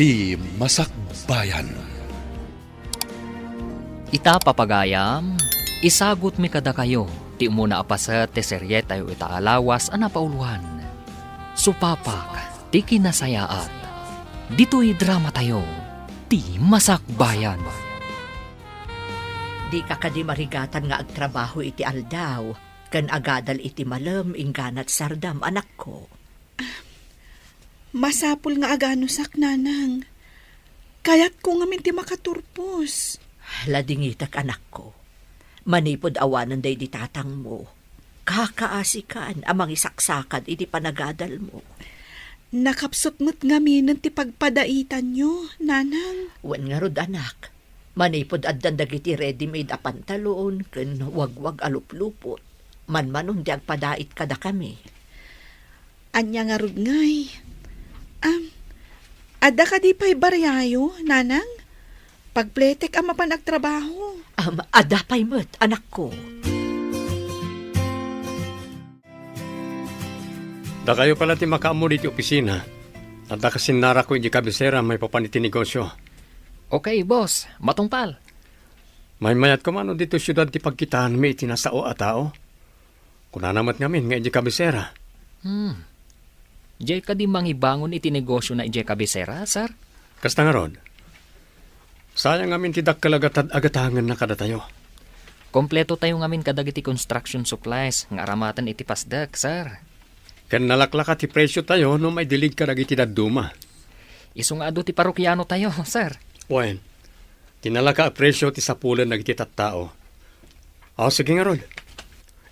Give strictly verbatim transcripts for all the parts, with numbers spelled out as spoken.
Ti Masakbayan. Ita, papagayam, isagutmi kadakayo ti umuna a paset ti serietayo ita a lawas a napauloan, Supapak ti Kinasayaat. Ditoy dramatayo, Ti Masakbayan. Dika kadi marigatan nga agtrabaho iti aldaw ken agadal iti malem inggana ti sardam, anakko? Masapul nga aganusak, nanang. Kayatko ngamin ti makaturpos. Ladingitek, anakko. Manipud awanen daydi tatangmo, kakaasikan a mangisaksakad iti panagadalmo. Nakapsut met ngaminen ti pagpadaitanyo, nanang. Wen ngarud, anak. Manipud addan dagiti ready-made a pantalon ken wagwag a luplupot, manmanon ti agpadait kadakami. Ania ngarud ngay? Am, adda kadi pay bariayo, nanang? Pagpletek a mapan agtrabaho. Am, adda pay met, anakko. Dakayo pala ti makaammo diti opisina. Adda kasinnarako iti kabisera maipapan iti negosio. Okay, boss. Matungpal. Maymayat koma no ditoy siudad ti pagkitaanmi iti nasao a tao? Kunana met ngamin nga iti kabisera. Hmm. Diay kadi mangibangon iti negosiona idiay kabisera, sir? Kasta ngarud. Sayang ngamin ti dakkel a gatad-, a gatangenna kadatayo. Kompletotayo ngamin kadagiti construction supplies nga aramaten iti pasdek, sir. Ken nalaklaka ti presiotayo no maidilig kadagiti dadduma. Isu nga adu ti parokianotayo, sir. Wen, ti nalaka a presio ti sapulen dagiti tattao. Aw, sige ngarud.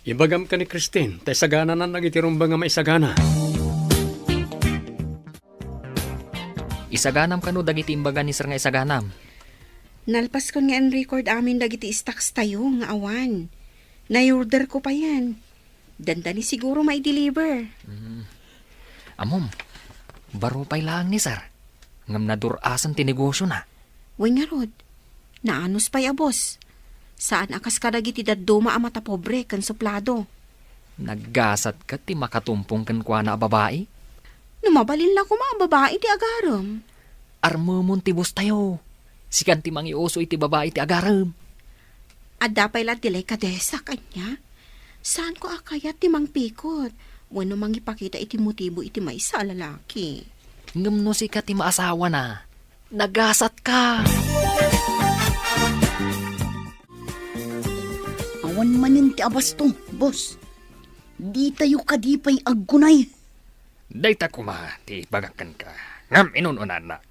Ibagam ken ni Christine, ta isagananan dagiti rumbeng a maisagana. Isaganam kano dagiti imbaga ni sir nga isaganam? Nalpaskon nga in-record amin dagiti stocks tayo nga awan. Nai-order ko payen. Dandani siguro mai-deliver. Mm. Ammom, baro pay laeng ni sir. Ngem nadur-asen ti negosiona. Wen ngarud, naanus pay a boss. Saan a kas kadagiti dadduma a matapobre ken suplado. Naggasat ket ti makatumpong kenkuana a babai? No mabalin la koma a babai ti agarem. Armemon ti boss tayo. Sikan ti mangiuso iti babai ti agarem. Adda pay la delikadesa kaniak. Saanko a kayat ti mangpikot wenno mangipakita iti motibo iti maysa a lalaki. Ngem no sika ti maasawana, nagasatka. Awan manen ti abasto, boss. Ditayo kadi pay aggunay. Dayta koma ti ibagak kenka. Ngem inun-unannak.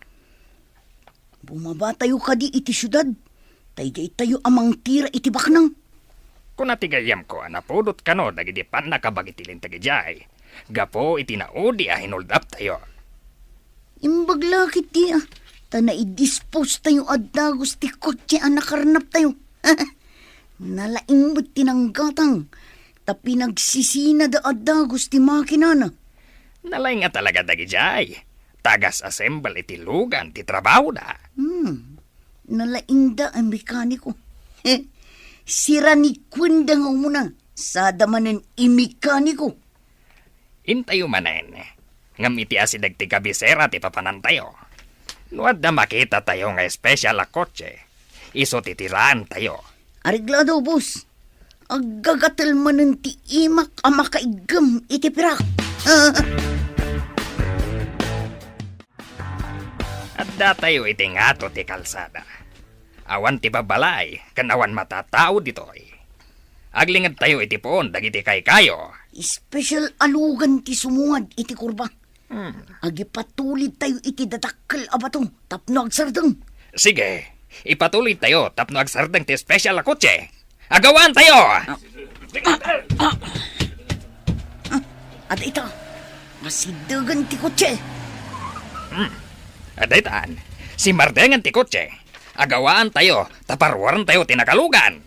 Bumabatayo kadi iti siudad, ta idiay tayo a mangtira iti baknang. Kuna ti gayyemko a napudot kano dagiti pannakabag iti linteg idiay, gapu iti naudi a hinuldaptayo. Imbag la ketdi a, ta naidispose tayo a dagus ti kotse a nakarnaptayo. Nalaing met ti nanggatang, ta pinagsisina da a dagus ti makinana. Nalaing a talaga dagidiay. Tagas-assemble iti lugan ti trabahoda. Hmm. Nalaingda a mekaniko. Sirani kuenda nga umuna, sada manen i mekaniko. Intayo manen. Ngem iti asideg ti kabisera ti papanantayo. No adda makitatayo nga espesyal a kotse, isu ti tiraentayo. Areglado, boss. Aggagatel manen ti imak a makaiggem iti pirak. Addatayo iti ngato ti kalsada. Awan ti babbalay ken awan matatao ditoy. Aglingedtayo iti puon dagiti kaykayo. Espesyal a lugan ti sumungad iti kurba. Hmm. Agipatulidtayo iti dadakkel a bato tapno agsardeng. Sige, ipatulidtayo tapno agsardeng ti espesyal a kotse. Agawaantayo! Ah, ah, ah. Ah, adda ita. Masiddegen ti kotse. Hmm. Adda itan. Simardengen ti kotse. Agawaantayo, ta paruarentayo ti nakalugan.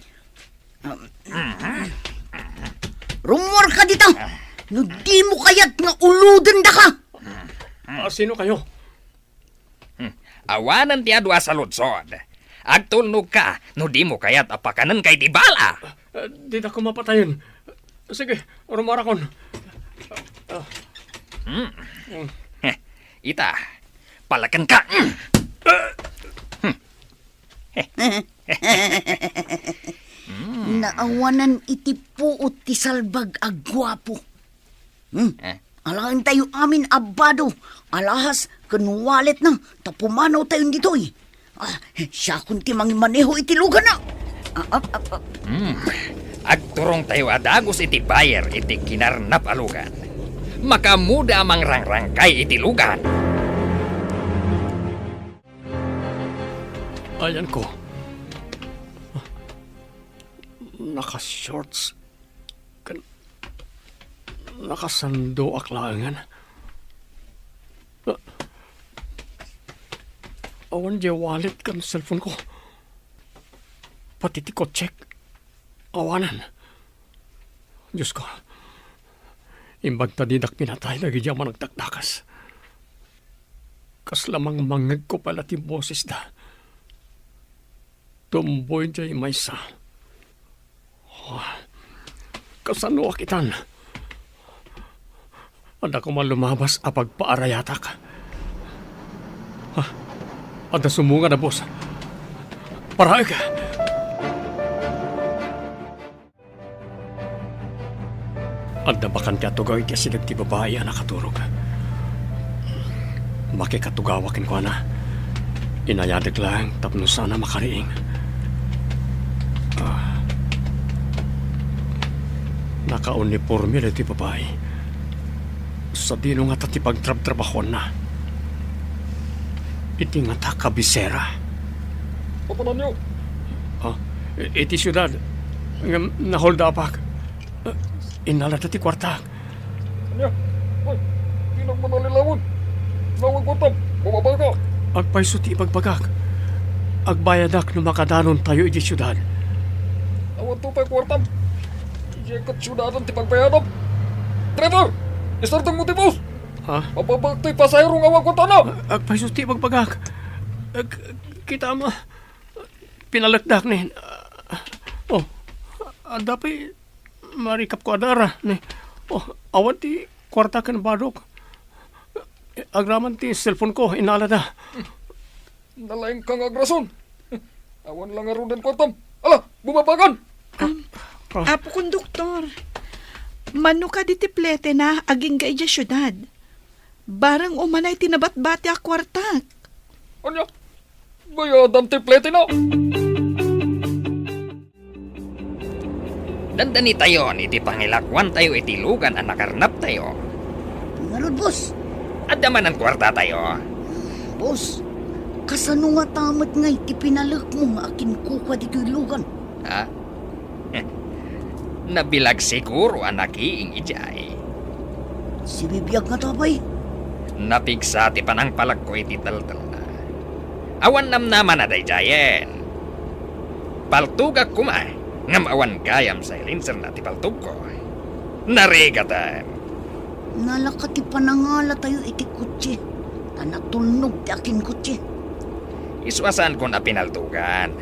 Rummuarka dita. No dimo kayat nga ulodendaka. Ah, sino kayo? Hmm. Awanen ti adu a saludsod. Agtulnogka no dimo kayat a pakanenka iti bala. Ah, dida ko mapatayen. Sige, rummuarakon. Ah. Hmm. Hmm. Heh, ita, palakenka. Naawanan iti puot ti salbag a guapo. Hmm? Eh? Alaentayo amin a bado, alahas ken walletna, ta pumanawtayon ditoy. Ah, siakon ti mangimaneho iti luganna. Ah, ah, ah, ah. Hmm. Agturongtayo a dagus iti buyer iti kinarnap a lugan. Makaammoda a mangrangrangkay iti lugan. Ayanko. Naka-shorts. Ken nakasandoak laengen. Awan diay wallet ken cellphone ko. Pati ti kotsek. Awanen. Diosko, imbag ta didak pinatay dagiti a managdakdakes. Kasla mangmangngegko pay la ti bosesda. Tumboy diay maysa. Oh, kasanoak itan? Adda koma lumabas a pagpaarayatak. Ah, adda sumungad a bus. Paraek! Adda bakante a tugaw iti asideg ti babai a nakaturog. Makikatugawa kenkuana. Inayadek laeng tapno saan a makariing. Ah. Nakauniporme daytoy babai. Sadino ngata ti pagtrabtrabahuanna? Iti ngata kabisera. Papananyo? Ah, i-, iti siudad. Ngem naholdapak. Ah, innalada ti kuartak. Ania? Ay, dinak manalilawen. Nawan kuartam, bumabaka. Agpayso ti ibagbagak. Agbayadak no makadanontayo iti siudad. Awan to pay kuartam. Idiay ket siudadan ti pagbayadam. Driver! Istartengmo ti bus! Ha? Mababak toy pasahero nga awan kuartana! Ag-, agpayso ti ibagbagak. Ag-, kita mo, pinalekdak ni. Oh, adda pay marikapko a dara ni. Oh, awan ti kuarta ken badok. Agraman ti cellphone ko, inalada. Nalaingka nga agrason. Awan la ngaruden kuartam. Ala, bumabakan! Am, Ah. Apo Konduktor, mano kadi ti pletena agingga idiay siudad? Bareng umanay ti nabatbati a kuartak. Ania? Bayadam ti pletena? Dandanitayon iti pangilakuantayo iti lugan a nakarnaptayo. Ngarud, boss. Adda manen kuartatayo. Boss, kasano ngata met ngay ti pinalekmo nga akinkukua ditoy lugan? Ha? Nabilag siguro a nakiing idiay. Sibibiag ngata pay? Napigsa ti panangpalekko iti teltelna. Awan namnamana daydiayen. Paltogak koma, ngem awan gayam silencerna ti paltogko. Narigaten. Nalaka ti panangalatayo iti kotse, ta natulnog ti akinkotse. Isu a saankon a pinaltogan.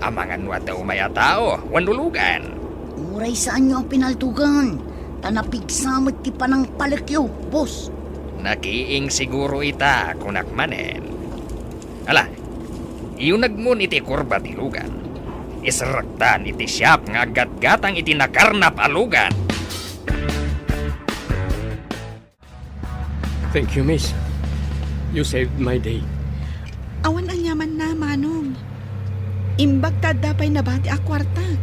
Amangan no adda umay a tao wenno lugan. Uray saanyo a pinaltogan, ta napigsa met ti panangpalekyo, boss. Nakiing siguro ita, kunak manen. Ala, iyunegmon iti kurba ti lugan. Iserrektan iti siak nga aggatgatang iti nakarnap a lugan. Thank you, miss. You saved my day. Awan aniamanna, Manong. Imbag ta adda pay nabati a kuartak.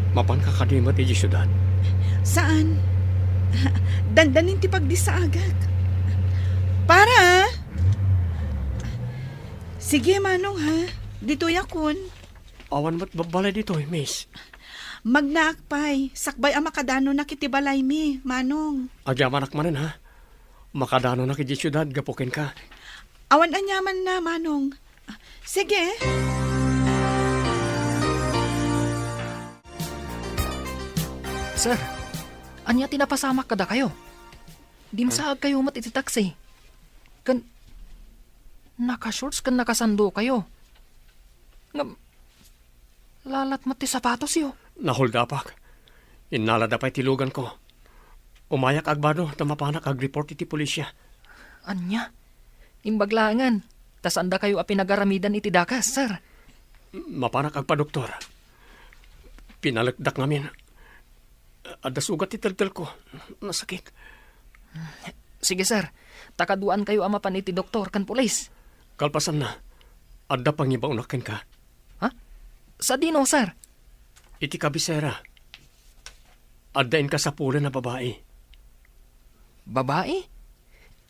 Mapanka kadi met idiay siudad? Saan. Dandanin ti pagdissaagak. Para! Sige, Manong, ha? Ditoyakon. Awan met babbalay ditoy, miss. Magnaak pay, sakbay a makadanonak iti balaymi, Manong. Agyamanak manen, ha? Makadanonak idiay siudad gapu kenka. Awan aniamanna, Manong. Sige. Sir, ania ti napasamak kadakayo? Dimsaagkayo met iti taksi. Ken naka-shorts ken nakasandokayo. Ngem, lalat met ti sapatosyo. Naholdapak. Innalada pay ti luganko. Umayak agbado ta mapanak agreport iti polisia. Ania? Imbag laengen, ta saandakayo a pinagaramidan iti dakes, sir. Mapanak agpadoktor. Pinalekdak ngamin. Adda sugat ti teltelko. Nasakit. Sige, sir. Ta kaduaankayo a mapan iti doktor ken pulis. Kalpasanna, adda pangibaonak kenka. Ha? Sadino, sir? Iti kabisera, adda inkasapulan a babai. Babai?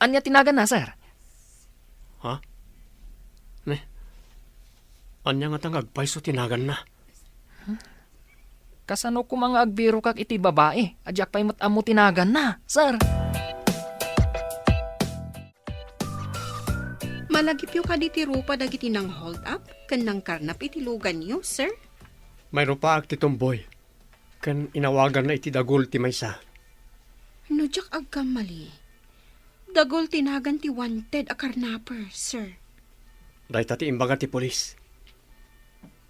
Ania ti naganna, sir? Ha? Ne? Ania ngata nga agpayso ti naganna? Kasano koma nga agbirokak iti babai a diak pay met ammo ti naganna, sir? Malagipyo kadi ti rupa dagiti nang-hold up ken nangkarnap iti luganyo, sir? Mairupaak ti tomboy, ken inawaganna iti dagul ti maysa. No diak agkamali, dagul ti nagan ti wanted a karnaper, sir. Dayta ti imbaga ti pulis.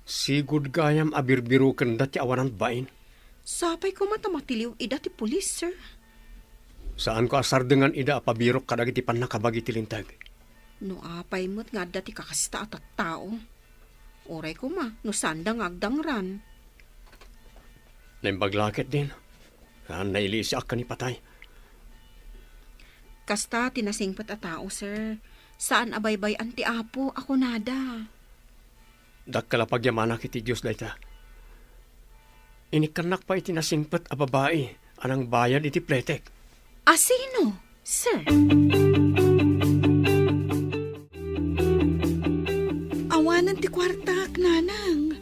Sigud gayam a birbirokenda ti awanan bain. Sapay koma ta matiliw ida ti pulis, sir. Saanko a sardengan ida a pabirok kadagiti pannakabagi ti linteg. No apay met nga adda ti kakasta a tattao. Uray koma, no saanda nga agdangran. Naimbag la ketdin. Saan nailisiak ken ipatay. Kasta ti nasingpet a tao, sir. Saan a baybay-an ti Apo a kunada. Dakkel a pagyamanak iti Dios dayta. Inikkannak pay iti nasingpet a babai a nangbayad iti pletek. A sino, sir? Awanen ti kuartak, nanang.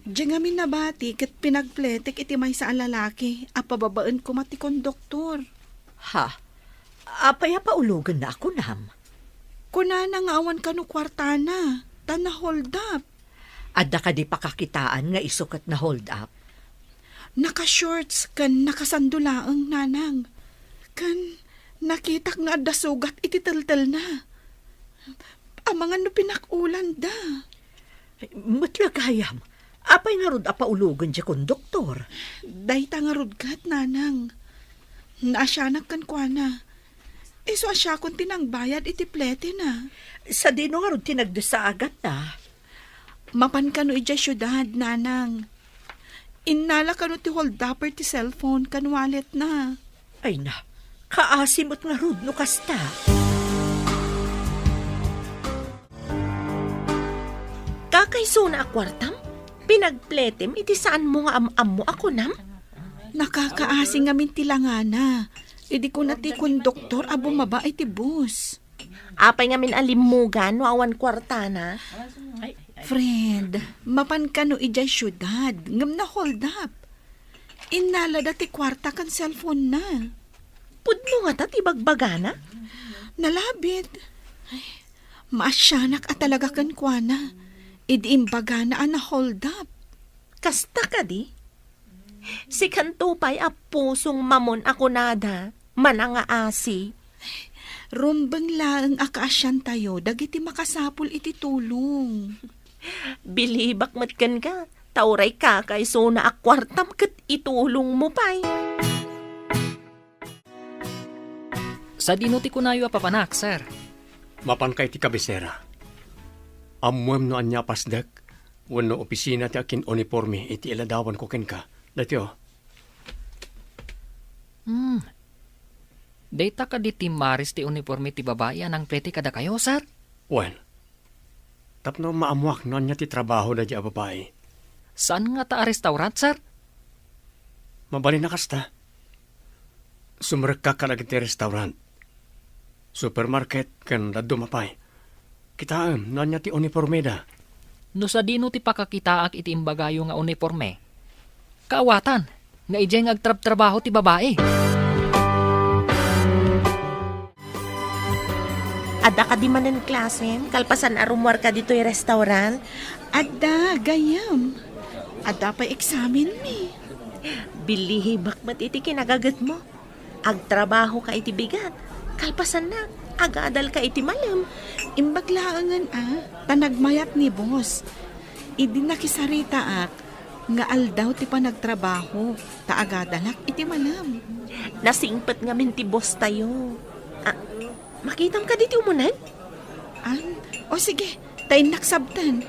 Diay ngamin nabati ket pinagpletek iti maysa a lalaki a pababaen koma ti konduktor. Ha? Apay a paulogenna a kunam? Kunana nga awan kano kuartana, ta na-hold up. Adda kadi pakakitaan nga isu ket na-hold up? Naka-shorts ken nakasando laeng, nanang. Ken nakitak nga adda sugat iti teltelna. Amangan no pinak-ulanda. Met la gayam, apay ngarud a paulogen diay konduktor? Dayta ngarud ket, nanang. Naasianak kenkuana. Isu a siakon ti nangbayad iti pletena. Sadino ngarud ti nagdesaaganna? Mapan kano idiay siudad, nanang. Innala kano ti holdupper ti cellphone ken walletna. Ay na, kaasi met ngarud no kasta. Kakaisuna a kuartam? Pinagpletem iti saanmo nga am-ammo a kunam? Nakakaasi ngamin ti langana. Idi kuna ti konduktor a bumaba iti bus. Apay ngamin a limmugan no awan kuartana? Friend, mapan kano idiay siudad, ngem na-hold up. Innalada ti kuarta ken cellphone-na. Pudno ngata ti bagbagana? Nalabit. Ay, maasianak a talaga kenkuana. Idi imbagana a na-hold up. Kasta kadi? Sikanto pay a pusong mamon a kunada, manangaasi. Rumbeng laeng a kaasiantayo dagiti makasapul iti tulong. Bilibak met kenka, ta uray kakaisuna a kuartam ket itulongmo pay. Sadino ti kunayo a papanak, sir? Mapanka iti kabisera. Ammoem no ania a pasdek wenno opisina ti akin-uniporme iti iladawanko kenka. Daytoy, o. Hmm. Dayta kadi ti maris ti uniporme ti babai a nangplete kadakayo, sir? Wen, tapno maammoak no ania ti trabaho daydiay a babai. Saan ngata a restaurant, sir? Mabalin a kasta. Sumrekka kadagiti restaurant, supermarket, ken dadduma pay. Kitaem no ania ti unipormeda. No sadino ti pakakitaak iti imbagayo nga uniporme, kaawatan nga idiay nga agtrabtrabaho ti babai. Adda kadi manen klasem kalpasan a rummuarka ditoy restaurant? Adda, gayyem. Adda pay eksamenmi. Bilibak met iti kinagagetmo. Agtrabahoka iti bigat. Kalpasanna, agadalka iti malem. Imbag laengen a, ta nagmayat ni boss. Idi nakisaritaak nga aldaw ti panagtrabaho, ta agadalak iti malem. Nasingpet ngamin ti boss tayo. Ah, makitam kadi ti umuneg? Ah, o sige, ta innak sabten.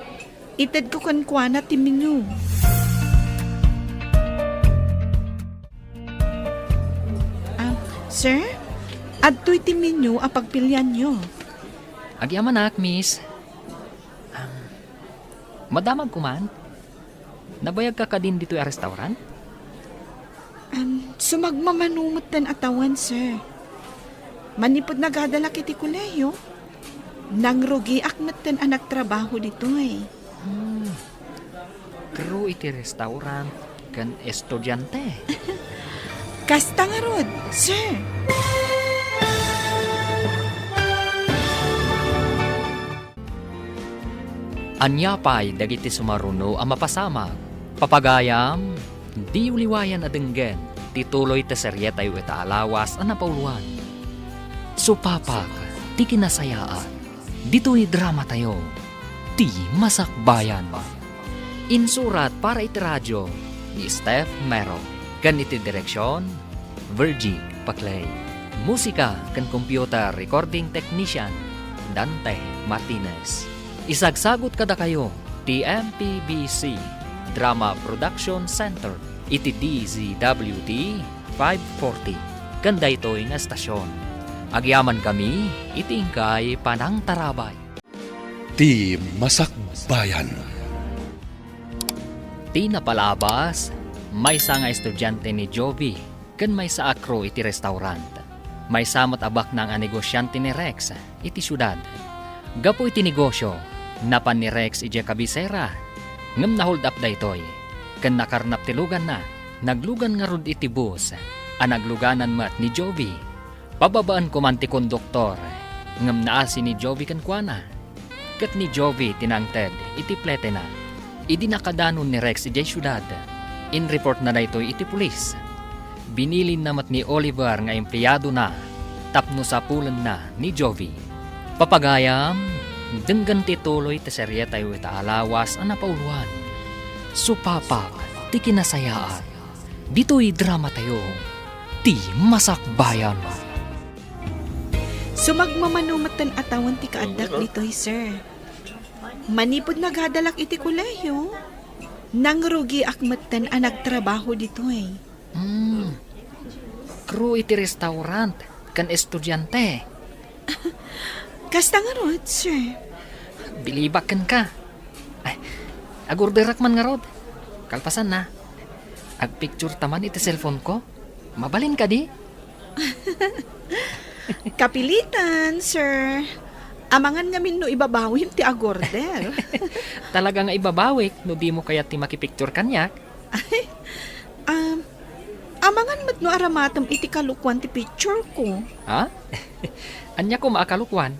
Itedko kenkuana ti menu. Ah, sir, adtoy ti menu a pagpilianyo. Agyamanak, miss. Ah, madamagko man? Nabayagka kadin ditoy a restaurant? Am, sumagmamano metten a tawen, sir. Manipud nagadalak iti kolehiyo, nangrugiak metten a nagtrabaho ditoy. Hmm. Crew iti restaurant ken estudiante. Kasta ngarud, sir. Ania pay dagiti sumaruno a mapasamak? Papagayam, diyo liwayan a denggen ti tuloy ti serietayo ita a lawas a napauluan. Supapak ti kinasayaat ditoy dramatayo, Ti Masakbayan. Insurat para iti radio ni Steph Mero ken iti direksion, Virgie Paclay. Musika ken computer recording technician, Dante Martinez. Isagsagut kadakayo ti M P B C Drama Production Center iti D Z W T five forty ken daytoy nga estasion. Agyamankami iti inkay panangtarabay. Ti Masakbayan. Ti napalabas, maysa nga estudiante ni Jovi ken maysa a crew iti restaurant. Maysa met a baknang a negosiante ni Rex iti siudad. Gapu iti negosio, napan ni Rex idiay kabisera, ngem na-hold up daytoy, ken nakarnap ti luganna. Naglugan ngarud iti bus a nagluganan met ni Jovi. Pababaen ko man ti konduktor, ngem naasi ni Jovi kenkuana. Ket ni Jovi ti nangted iti pletena. Idi nakadanon ni Rex idiay siudad, inreportna daytoy iti pulis. Binilinna met ni Oliver nga empleyadona tapno sapulenna ni Jovi. Papagayam, denggen ti tuloy ti serietayo ita a lawas a napauluan. Supapak ti kinasayaat. Ditoy dramatayo, Ti Masakbayan. Sumagmamano metten a tawen ti kaaddak ditoy, sir. Manipud nagadalak iti kolehiyo, nangrugiak metten a nagtrabaho ditoy. Hmm. Crew iti restaurant ken estudiante. Kasta ngarud, sir. Bilibak kenka. Ay, agorderak man ngarud. Kalpasanna, agpicture ta man iti cellphone ko. Mabalin kadi? Kapilitan, sir. Amangan ngamin no ibabawim ti agorder. Talaga nga ibabawik no dimo kayat ti makipicture kaniak. Ay, um, amangan met no aramatem iti kalokuan ti picture ko. Ha? Ania koma a kalokuan?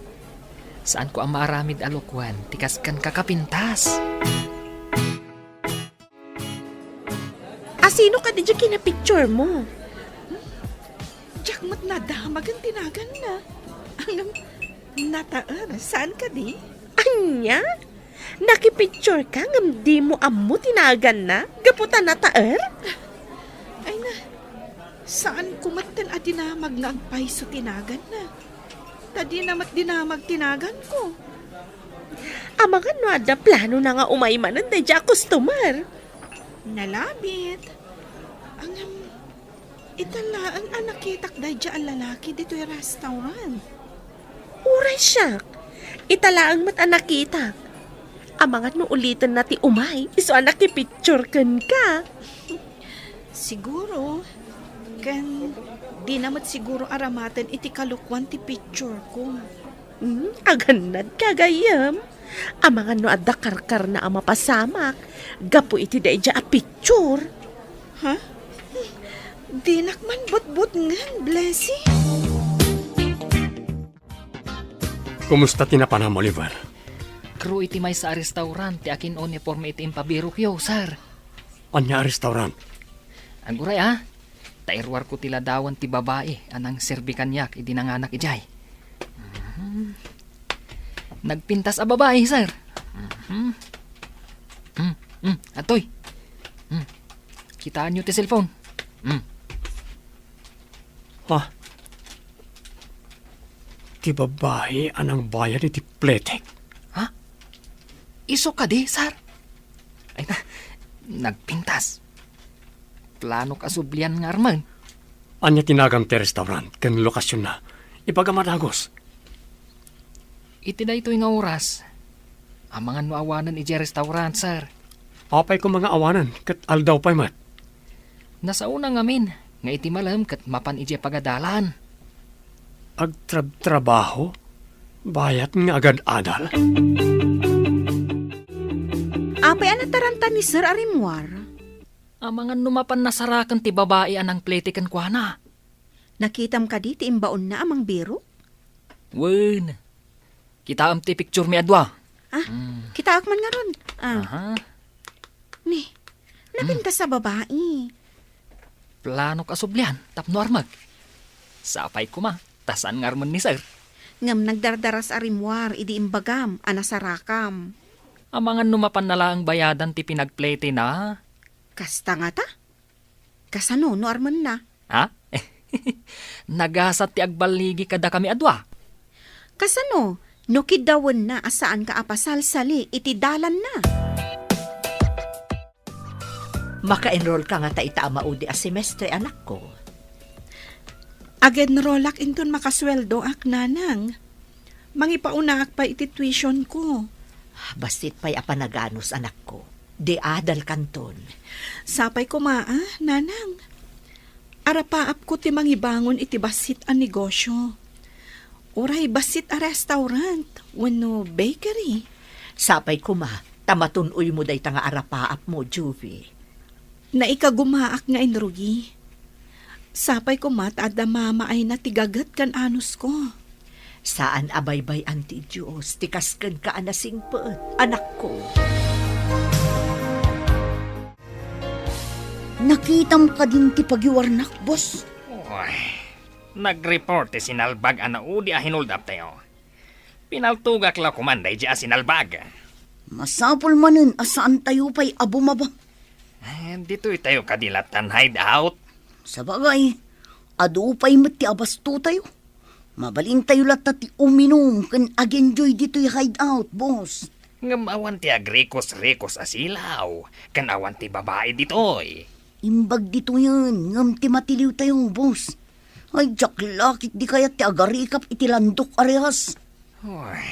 Saanko a maaramid a lokuan ti kas kenka kapintas. A sino kadi diay kinapicture mo? Diak met nadamagen ti naganna. Ngem, nataer, saan kadi? Ania? Nakipicture ka ngem dimo ammo ti naganna gapu ta nataer? Ay na, saan ko metten a dinamag nga agpayso ti naganna. Ta dina met dinamag ti naganko. Amangan no adda planona nga umay manen daydiay a customer. Nalabit. Ngem, ita laeng a nakitak daydiay a lalaki ditoy restaurant. Uray siak, ita laeng met a nakitak. Amangan no ulitenna ti umay, isu a nakipicture kenka. Siguro, ken dina met siguro aramaten iti kalokuan ti picture ko. Hmm, agannadka, gayyem. Amangan no adda karkarna a mapasamak gapu iti daydiay a picture. Ha? Dinak man butbutngen, Blessy. Kumusta ti napanam, Oliver? Crew iti maysa a restaurant ti akin-uniforme iti impabirokyo, sir. Ania a restaurant? Aguray, a. Ta iruarko ti ladawan ti babai a nangserbi kaniak idi nanganak idiay. Mhm. Nagpintas a babai, sir. Mhm. Hmm, hmm, atoy. Hmm. Kitaenyo ti cellphone. Hmm. Ha? Ti babai a nangbayad iti pletek? Ha? Isu kadi, sir? Ay na, nagpintas. Planok a sublian nga armen. Ania ti nagan ti restaurant ken lokasionna? Ibagam a dagus. Iti daytoy nga oras, amangan no awanen idiay restaurant, sir. Apay koma nga awanen ket aldaw pay met? Nasaona ngamin nga iti malem ket mapan idiay pagadalan. Agtrab-trabaho? Bayat nga agad-adal? Apay a nataranta ni Sir a rimmuar? Amangan no mapan nasaraken ti babai a nangplete kenkuana. Nakitam kadi ti imbaonna a mangbirok? Wen. Kitaem ti picture mi a dua. Ah, kitaek man ngarud. Ah, Aha. Ni, napintas a babai. Planok a sublian tapno armek. Sapay koma, ta saan nga armen ni sir. Ngem nagdardaras a rimmuar idi imbagam a nasarakam. Amangan no mapanna laeng bayadan ti pinagpletena. Kasta ngata? Kasano no armenna? Ha? Nagasat ti agballigi kadakami a dua. Kasano no kiddawenna a saanka a pasalsali iti dalanna? Maka-enroll ka ngata ita a maudi a semestre, anakko? Ag-enrollak inton makasueldoak, nanang. Mangipaonaak pay iti tuition ko. Bassit pay a panaganus, anakko. Di adal kanton. Sapay koma, a, nanang. Arapaapko ti mangibangon iti bassit a negosyo. Uray bassit a restaurant wenno bakery. Sapay koma, ta matun-oymo dayta nga arapaapmo, Juvie. Naikagumaak nga inrugi. Sapay koma ta adda mamaayna ti gaget ken anusko. Saan a baybay-an ti Dios ti kas kenka a nasingpet, anakko. Nakitam kadin ti pagiwarnak, boss? Uy, nag-report ti sinalbag a naudi a hinuldaptayo. Pinaltogak la koman daydi a sinalbag. Masapul manen a saantayo pay a bumaba. Eh, ditoy tayo kadi latta hideout. Sabagay, adu pay met ti abastotayo. Mabalintayo latta ti uminum ken ag-enjoy ditoy hideout, boss. Ngem awan ti agrikos-rikos a silaw, ken awan ti babai ditoy. Imbag ditoyen, ngem ti matiliwtayo, boss. Ay, diak la ket di kayat ti agarikap iti landok a rehas. Uy,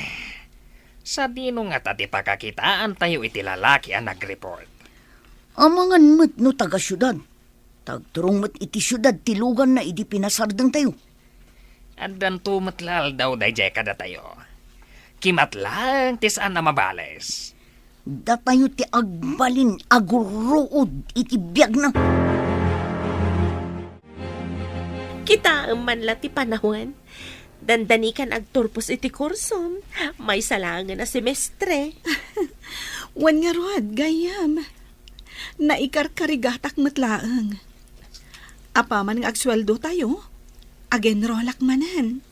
sadino ngata ti pakakitaantayo iti lalaki a nag-report? Amangan met no taga-siudad. Ta agturong met iti siudad ti luganna idi pinasardengtayo. Addanto met la aldaw daydiay kadatayo. Kimat laeng ti saan a mabales. Datayo ti agbalin a gurruod iti biagna. Kitaem man la ti panawen. Dandanikan agturpos iti kursom. Maysa laengen a semestre. Wen ngarud, gayyem. Naikarkarigatak met laeng. Apaman nga agsueldotayo, ag-enrollak manen.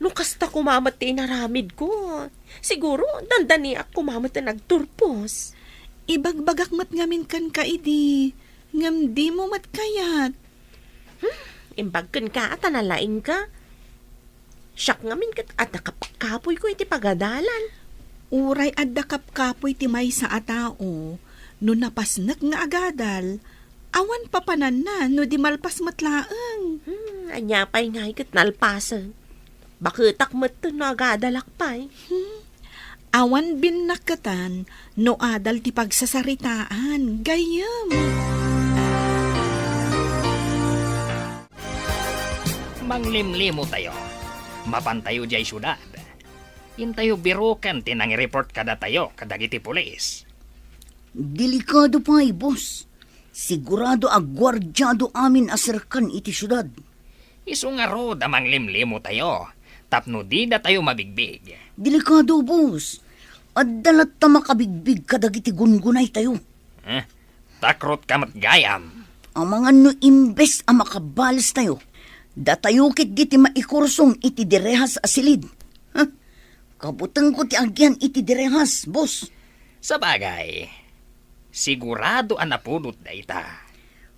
No kasta koma met ti inaramidko, siguro dandaniak koma met nga agturpos. Ibagbagak met ngamin kenka idi, ngem dimo met kayat. Hmm, imbag kenka a ta nalaingka. Siak ngamin ket adda kapkapoyko iti pagadalan. Uray adda kapkapoy ti maysa a tao, no napasnek nga agadal, awan papananna no di malpas met laeng. Hmm, ania pay ngay ket nalpasen? Baketak metten no agadalak pay. Hmm. Awan binnaketan no adal ti pagsasaritaan, gayyem. Manglimlimo tayo. Mapantayo diay siudad. Intayo biroken ti nangireport kadatayo kadagiti pulis. Delikado pay, boss. Sigurado a guardiado amin a serkan iti siudad. Isu ngarud a manglimlimo tayo, tapno dida tayo mabigbig. Delikado, boss. Adda latta makabigbig kadagiti gungunay tayo. Eh, takrotka met gayam. Amangan no imbes a makabales tayo, datayo ketdi ti maikursong iti direhas a silid. Huh? Kabutengko ti agian iti direhas, boss. Sabagay, sigurado a napudot dayta.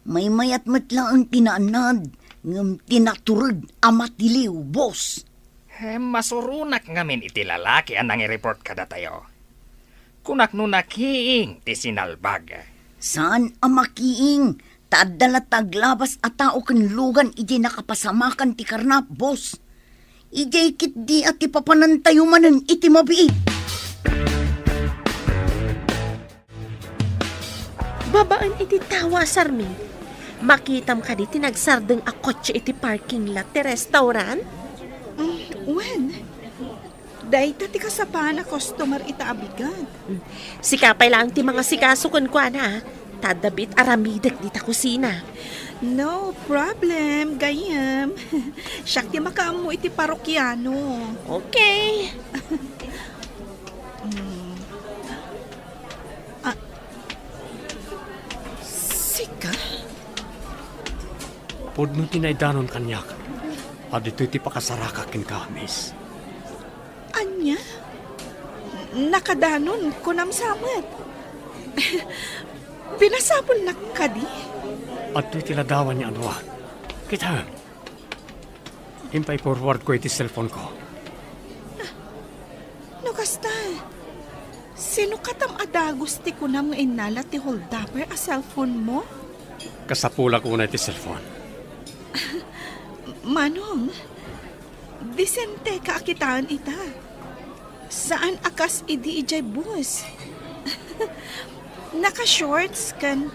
Maymayat met laeng ti naanad, ngem ti natureg a matiliw, boss. Eh, masuronak ngamin iti lalaki a nangi-report kadatayo. Kunak no nakiing ti sinalbag. Saan a makiing, ta adda latta aglabas a tao ken lugan idiay nakapasamakan ti karnap, boss. Idiay ketdi a ti papanantayo manen iti mabiit. Babaen iti tawa, Sarmi. Makitam kadi ti nagsardeng a kotse iti parking lot ti restaurant? Mm, wen. Dayta ti kasapaan a customer ita a bigat. Mm. Sika pay laeng ti mangasikaso kenkuana, ta adda biit aramidek dita kusina. No problem, gayyem. Siak ti makaammo iti parokiano. Okay. Mm. Ah, sika? Pudno ti naidanon kaniak a ditoy ti pakasaraka kenka, miss. Ania? Nakadanon, kunam sa met. Pinasapulnak kadi? Adtoy ti ladawan nga adua. Kitaem. Impay-forward ko iti cellphone ko. No kasta, sino katam a dagus ti kunam nga innala ti holdupper a cellphone mo? Kasapulak unay ti cellphone. Manong, disenteka a kitaen ita. Saan a kas idi idiay bus. Naka-shorts ken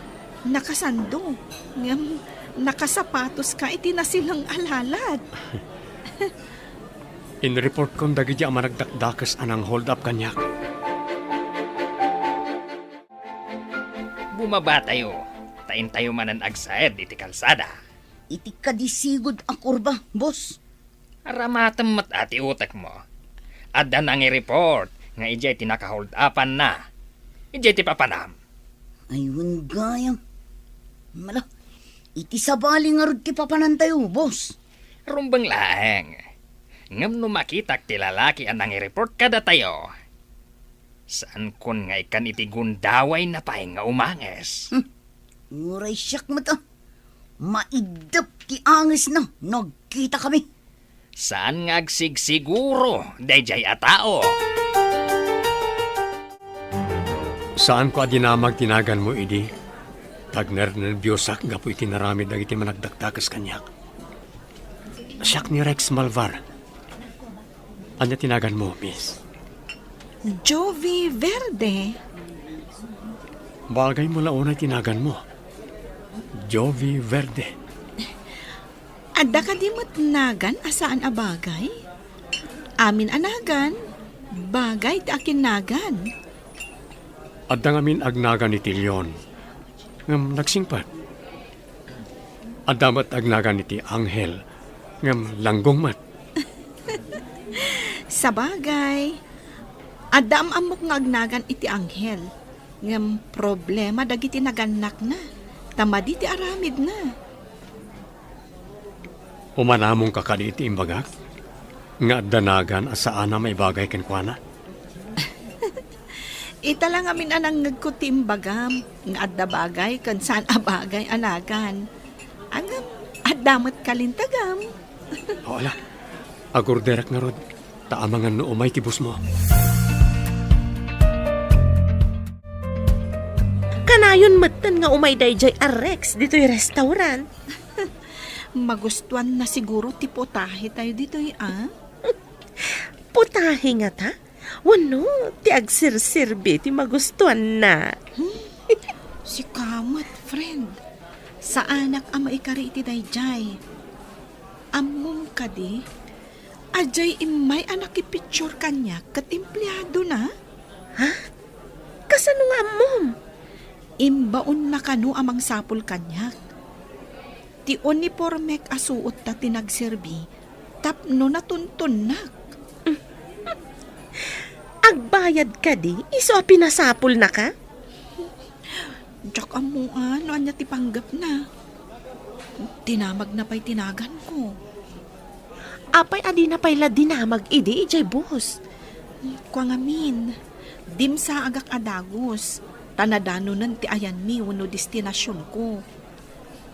nakasando, ngem nakasapatoska iti nasileng a lalat. Inreportkon dagidi a managdakdakes a nang-hold up kaniak. Bumabatayo, ta intayo manen agsaed iti kalsada. Iti kadi sigud a kurba, boss. Aramatem met a ti utekmo. Adda nangi-report nga idiay ti naka-hold upanna. Idiay ti papanam. Ay, wen gayam. Mala, iti sabali ngarud ti papanantayo, boss. Rumbeng laeng. Ngem no makitak ti lalaki a nangi-report kadatayo, saankon nga ikkan iti gundawayna pay nga umanges. Hmm. Uray siak met a. Maiddep ti angesna no agkitakami. Saan nga agsigsiguro daydiay a tao? Saanko a dinamag ti naganmo idi. Tagnernerbiosak gapu iti naramid dagiti managdakdakes kaniak. Siak ni Rex Malvar. Ania ti naganmo, miss? Jovi Verde. Bagay mo la unay ti naganmo. Jovi Verde. Adda kadi met nagan a saan a bagay? Amin a nagan, bagay ti akinnagan. Adda ngamin agnagan iti leon, ngem nagsingpet. Adda met agnagan iti anghel, ngem langgong met. Sabagay, adda am-ammok nga agnagan iti anghel, ngem problema dagiti nagannakna, ta madi ti aramidna. Umanamongka kadi iti imbagak nga adda nagan a saan a maibagay kenkuana? Ita la ngamin a nangngegko ti imbagam nga adda bagay ken saan a bagay a nagan. Ngem, adda met kalintagam. O, ala. Agorderak ngarud, ta amangan no umay ti busmo. Kanayon metten nga umay daydiay a Rex ditoy restaurant. Magustuanna siguro ti putahe tayo ditoy, a? Putahe ngata? Wenno, ti agserserbi ti magustuanna? Hmm? Sika met, friend. Saanak a maikari iti daydiay. Ammom kadi, adiay immay a nakipicture kaniak ket empleadona? Ha? Kasano nga ammom? Imbaonna kano a mangsapul kaniak. Ti unipormek a suotta ti nagserbi tapno natuntonnak. Agbayad kadi isu a pinasapulnaka? Diak ammoan no ania ti panggepna. Dinamagna pay ti naganko. Apay a dina pay la dinamag idi idiay bus? Kua ngamin, dimsaagak a dagus, ta nadanonen ti ayanmi wenno destinasionko.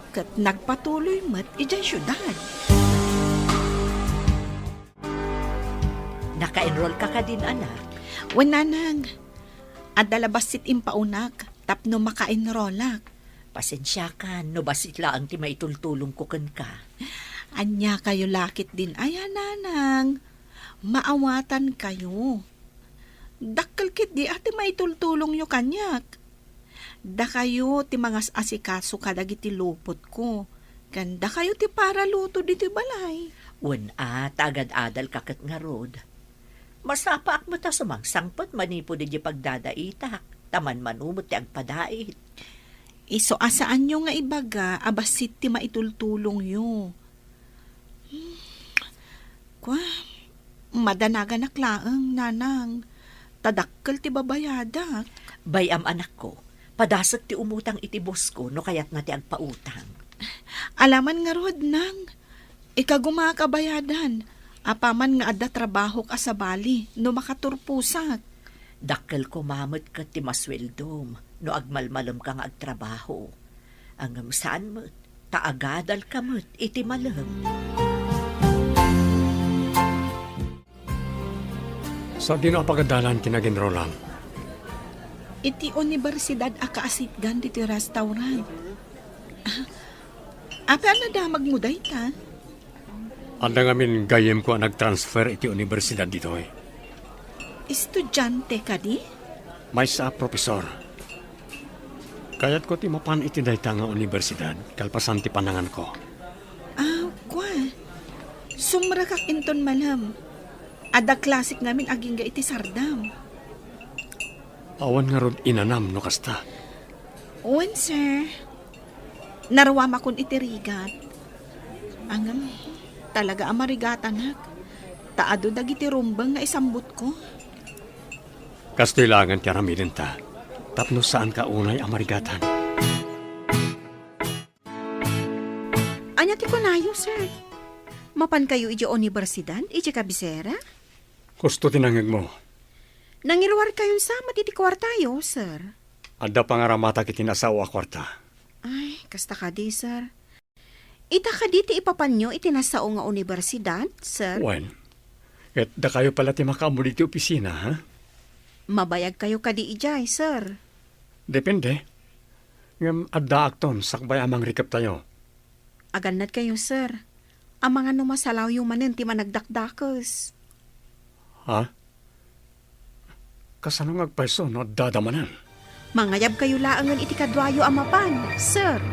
Ket nagpatuloy met idiay siudad. Naka-enroll ka kadin, anak? Wen, nanang. Adda la bassit impaunak tapno maka-enrollak. Pasensiakan no bassit laeng ti maitultulongko kenka. Ania kayo la ketdin aya, nanang? Maawatan kayo. Dakkel ketdi a ti maitultulongyo kaniak. Dakayo ti mangas-asikaso kadagiti lupotko, ken dakayo ti paraluto ditoy balay. Wen a, ta agad-adalka ket ngarud. Masapaak met a sumangsangpet manipud idiay pagdadaitak, ta manmano met ti agpadait. Isu a saanyo nga ibaga a bassit ti maitultulongyo. Hmm. Kua, madanaganak laeng, nanang, ta dakkel ti babayadak. Bay-am, anakko, padasek ti umutang iti bosko no kayatna ti agpautang. Alaman ngarud, nang, ikagumaak a bayadan, apaman nga adda trabahok a sabali no makaturposak. Dakkel koma met ket ti masueldom no agmalmalemka nga agtrabaho. Ngem saan met, ta agadalka met iti malem. Sadino a pagadalan ti nag-enrollam? Iti universidad a kaasitgan ditoy restaurant. Ah, apay a nadamagmo dayta? Adda ngamin gayyemko a nagtransfer iti universidad ditoy. Estudiante kadi? Maysa a profesor. Kayatko ti mapan iti dayta nga universidad kalpasan ti pananganko. Ah, kua. Sumrekak inton malem. Adda klasek ngamin agingga iti sardam. Awan ngarud inanam no kasta. Wen, sir. Naruamakon iti rigat. Ngem, talaga a marigatanak. Ta adu dagiti rumbeng nga isambutko. Kastoy laengen ti aramidenta, tapno saanka unay a marigatan. Ania ti kunayo, sir? Mapankayo idiay universidad, idiay kabisera? Kusto ti nangngegmo. Nangiruarkayon sa met iti kuartayo, sir. Adda pangaramatak iti nasao a kuarta. Ay, kasta kadi, sir. Ita kadi ti ipapanyo iti nasao nga universidad, sir? Wen, ket dakayo pay la ti makaammo ditoy opisina, ha? Mabayagkayo kadi idiay, sir? Depende. Ngem addaakton sakbay a mangrikeptayo. Agannadkayo, sir. Amangan no masalawyo manen ti managdakdakes. Ha? Kasano nga agpayso no addada manen? Mangayabkayo laengen iti kaduayo a mapan, sir.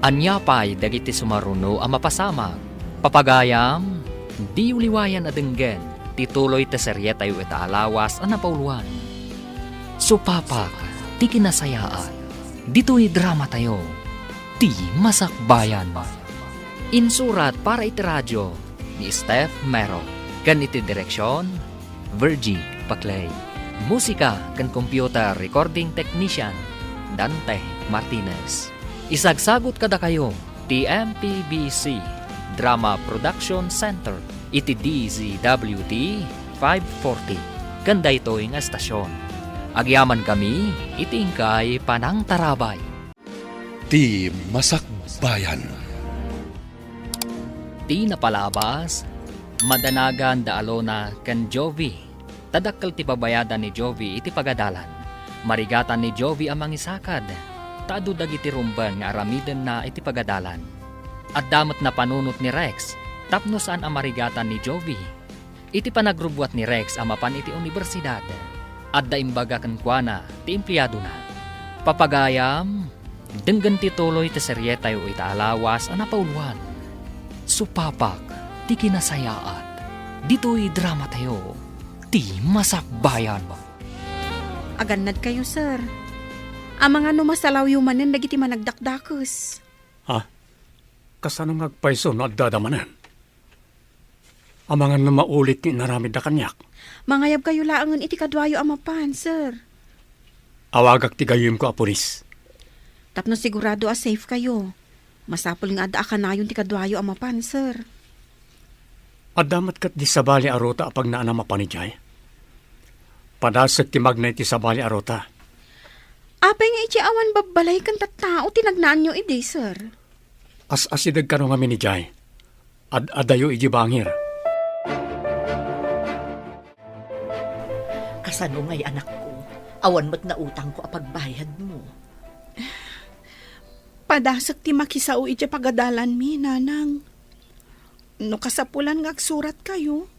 Ania pay dagiti sumaruno a mapasamak? Papagayam, diyo liwayan a denggen ti tuloy ti serietayo ita a lawas a napauloan. Supapak ti kinasayaat. Ditoy dramatayo, ti Masakbayan. Insurat para iti radio ni Steph Mero, ken iti direksion, Virgie Paclay. Musika ken computer recording technician, Dante Martinez. Isagsagut kadakayo ti M P B C Drama Production Center iti D Z W T five forty ken daytoy nga estasion. Agyamankami iti inkay panangtarabay. Ti Masakbayan. Ti napalabas, madanagan da Alona ken Jovi. Ta dakkel ti babayadan ni Jovi iti pagadalan. Marigatan ni Jovi a mangisakad, ta adu dagiti rumbeng nga aramidenna iti pagadalan. Adda met napanunot ni Rex tapno saan a marigatan ni Jovi. Iti panagrubbuat ni Rex a mapan iti unibersidad, adda imbaga kenkuana ti empleadona. Papagayam, denggen ti tuloy ti serietayo ita a lawas a napauloan. Supapak ti kinasayaat. Ditoy dramatayo, ti Masakbayan. Agannadkayo, sir. Amangan no masalawyo manen dagiti managdakdakes. Ha? Kasano nga agpayso no addada manen? Amangan no maulit ti inaramidda kaniak. Mangayabkayo laengen iti kaduayo a mapan, sir. Awagak ti gayyemko a pulis. Tapno sigurado a safe kayo, masapul nga adda a kanayon ti kaduayo a mapan, sir. Adda met ket di sabali a ruta a pagnaanam a mapan idiay. Padasek ti magna iti sabali a ruta. Apay nga iti awan babbalay ken tattao ti nagnaanyo idi, sir? As-asideg kano ngamin idiay. Ad-adayo idiay bangir. Kasano ngay, anakko? Awan met nautangko a pagbayadmo. Padasek ti makisao idiay pagadalanmi, nanang. No kasapulan nga agsuratkayo,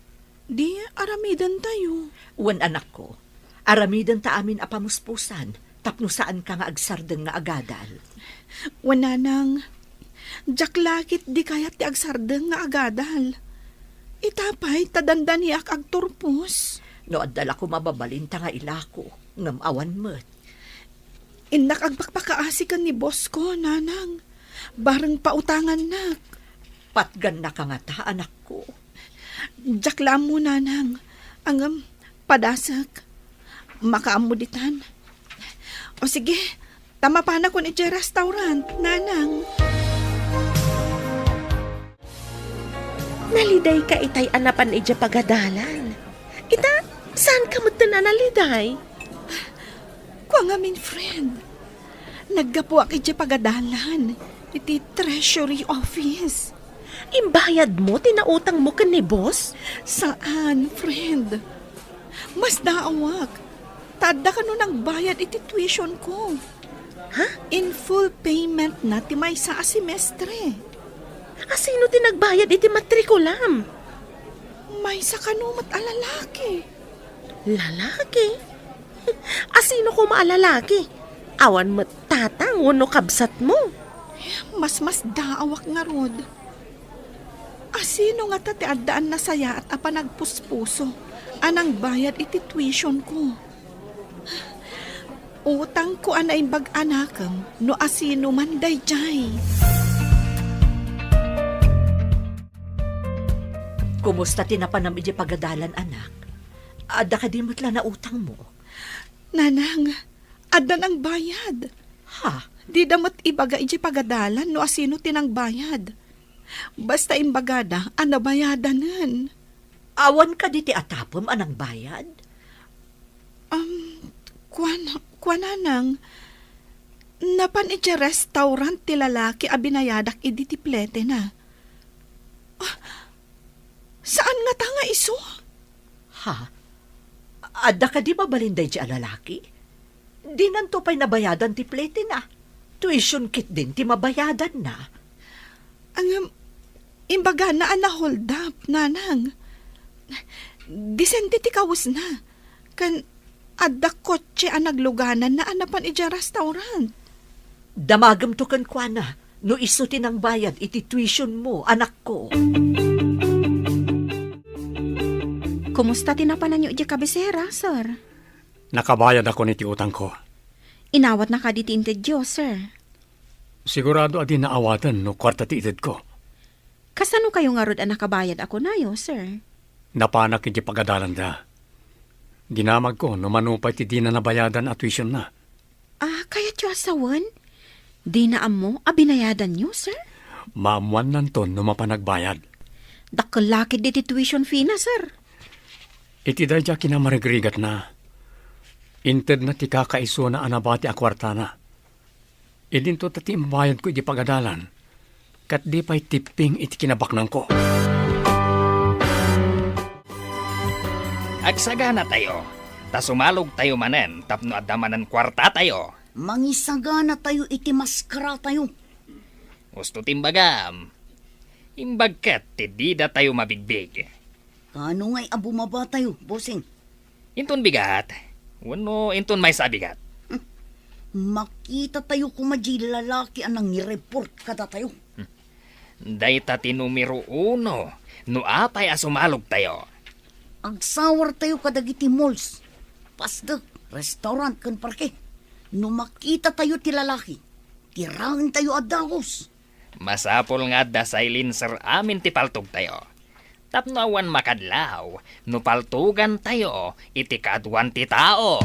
di aramidentayo. Wen, anakko, aramidenta amin a pamuspusan tapno saanka nga agsardeng nga agadal. Wen, nanang, diak la ket di kayat ti agsardeng nga agadal. Ita pay ta dandaniak agturpos. No adda la koma mababalinta nga ilako, ngem awan met. Innak agpakpakaasi ken ni boss ko, nanang. Bareng pautangannak. Patgannaka ngata, anakko. Diak la ammo, nanang. Ngem, padasek. Makaammo ditan. O sige, ta mapanakon idiay restaurant, nanang. Nalidayka itay a napan idiay pagadalan. Ita, saanka metten a naliday? Kua ngamin, friend. Naggapuak idiay pagadalan iti treasury office. Imbayadmo ti nautangmo ken ni boss? Saan, friend. Masdaawak. Ta adda kano nagbayad iti tuition ko. Ha? In full payment na ti maysa a semestre. Asino ti nagbayad iti matrikulam? Maysa kano met a lalaki. Lalaki? Asino koma a lalaki? Awan met tatang wenno kabsatmo? Masmasdaawak ngarud. Asino ngata ti adda a nasayaat a panagpuspuso a nangbayad iti tuition ko? Utangko a naimbag a nakem no asino man daydiay. Kumusta ti napanam idiay pagadalan, anak? Adda kadi met la nautangmo? Nanang, adda nangbayad. Ha? Dida met ibaga idiay pagadalan no asino ti nangbayad. Basta imbagada a nabayadanen. Awan kadi ti atapem a nangbayad? Um, kuan, kuan, nanang, napan idiay restaurant ti lalaki a binayadak idi ti pletena. Ah, saan ngata nga isu? Ha? Adda kadi mabalin daydiay a lalaki? Dinanto pay nabayadan ti pletena. Tuition ketdin ti mabayadanna. Ngem, imbagana a na-hold up, nanang. Disente ti kawesna. Ken adda kotse a naglugananna a napan idiay restaurant. Damagemto kenkuana no isu ti nangbayad iti tuitionmo, anakko. Kumusta ti napananyo idiay kabisera, sir? Nakabayadakon iti utangko. Inawatna kadi ti intedyo, sir? Sigurado a dina awaten no kuarta ti itedko. Kasano kayo ngarud a nakabayad a kunayo, sir? Napanak iti pagadalanda. Dinamagko no mano pay ti dina nabayadan a tuitionna. Ah, kayatyo a sawen? Dina ammo a binayadanyo, sir? Maammuannanton no mapan agbayad. Dakkel la ketdi ti tuition fee na, sir. Iti daydiay a kinamarigrigatna, intedna ti kakaisuna a nabati a kuartana. Idinto ta ti imbayadko iti pagadalan, ket di pay tipping iti kinabaknangko. Agsaganatayo, ta sumalogtayo manen tapno adda manen kuartatayo. Mangisaganatayo iti maskaratayo. Husto ti imbagam. Imbag ket ti didatayo mabigbig. Kaano ngay a bumabatayo, bossing? Inton bigat, wenno inton maysa a bigat? Hmm. Makitatayo koma diay lalaki a nangireport kadatayo. Hmm. Dayta ti numero uno no apay a sumalogtayo. Agsawartayo kadagiti malls, pasdek, restaurant ken parke. No makitatayo ti lalaki, tiraentayo a dagus. Masapul nga adda silencer amin ti paltogtayo. Tapno awan makadlaw no paltogantayo iti kaaduan ti tao.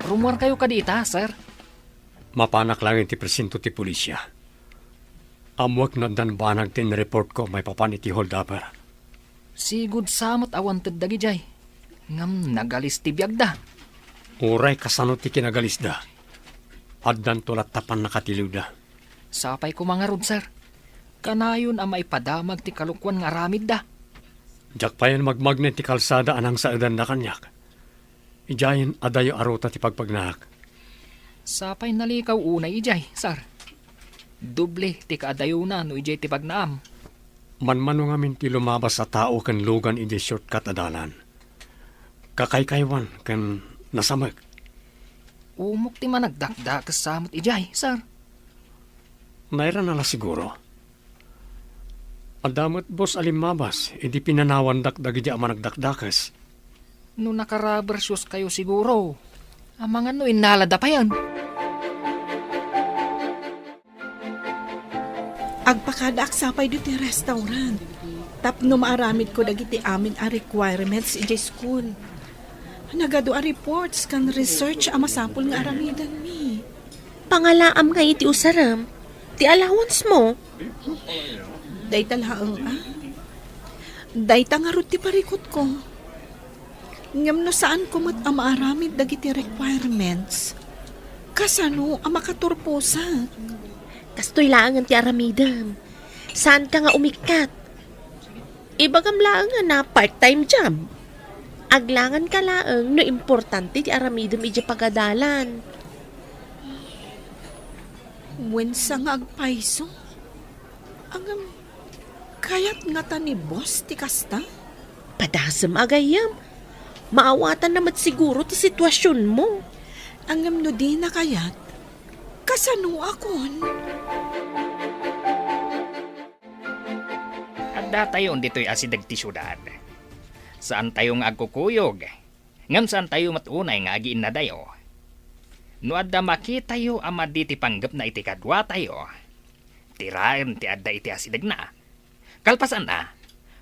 Rummuarkayo kadi ita, sir? Mapanak laeng iti presinto ti pulisia. Ammoek no addan banag ti inreportko maipapan iti holdupper. Sigud sa met awan ted dagidiay. Ngem nagalis ti biagda. Uray kasano ti kinagalisda, Addanto latta pannakatiliwda. Sapay koma ngarud, sir. Kanayon a maipadamag ti kalokuan nga aramidda. Diak payen magmagna iti kalsada a nangsaedanda kaniak. Idiayen adayo a ruta ti pagpagnaak. Sapay nalikaw unay idiay, sir. Doble ti kaadayona no idiay ti pagnaam. Manmano ngamin ti lumabas a tao ken lugan idiay shortcut a dalan. Kakaykaywan ken nasamek. Umok ti managdakdakes sa met idiay, sir. Nairana la siguro. Adda met bus a limmabas idi pinanawandak dagidi a managdakdakes. No naka-rubber shoes kayo siguro, amangan no innalada payen. Agpakadaak sapay ditoy restaurant tapno maaramidko dagiti amin a requirements idiay school. Nagadu a reports ken research a masapul nga aramidenmi. Pangalaam nga iti usarem, ti allowance mo. Dayta laeng, ah. Dayta ngarud ti parikutko. Ngem no saanko met a maaramid dagiti requirements, kasano a makaturposak? Kastoy laengen ti aramidem. Saanka nga umikkat. Ibagam laeng a part-time job. Aglanganka laeng no importante ti aramidem idiay pagadalan. Wen sa nga agpayso? Ngem, kayat ngata ni boss ti kasta? Padasem a gayyem. Maawatanna met siguro ti situasionmo. Ngem no dina kayat, kasanoakon? Addatayon ditoy asideg ti siudad. Saantayo nga agkukuyog, ngem saantayo met unay nga agiinnadayo. No adda makitayo a madi ti panggepna iti kaduatayo, tiraem ti adda iti asidegna. Kalpasanna,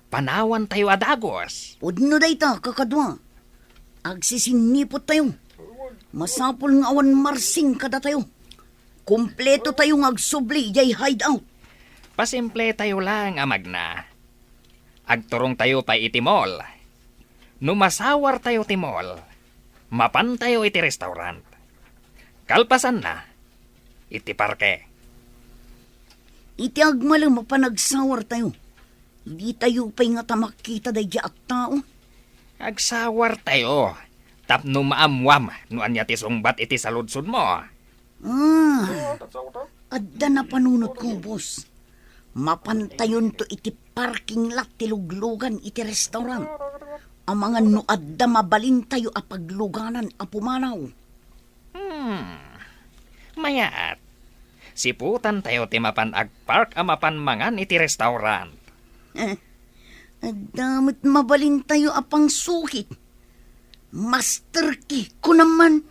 panawantayo a dagus. Pudno dayta, kakadua. Agsisinniput tayo. Masapul nga awan marsing kadatayo. Kompleto tayo nga agsubli idiay hideout. Pasimpletayo laeng a magna. Agturongtayo pay iti mall. No masawartayo ti mall, mapantayo iti restaurant. Kalpasanna, iti parke. Iti agmalem a panagsawartayo, ditayo pay ngata makita daydi a tao. Agsawartayo tapno maammuam no ania ti sungbat iti saludsodmo. Ah, adda napanunotko, boss. Mapantayonto iti parking lot ti luglugan iti restaurant. Amangan no adda mabalintayo a pagluganan a pumanaw. Hmm. Mayat. Siputantayo ti mapan agpark a mapan mangan iti restaurant. Eh, adda met mabalintayo a pangsukit. Master key, kunam man.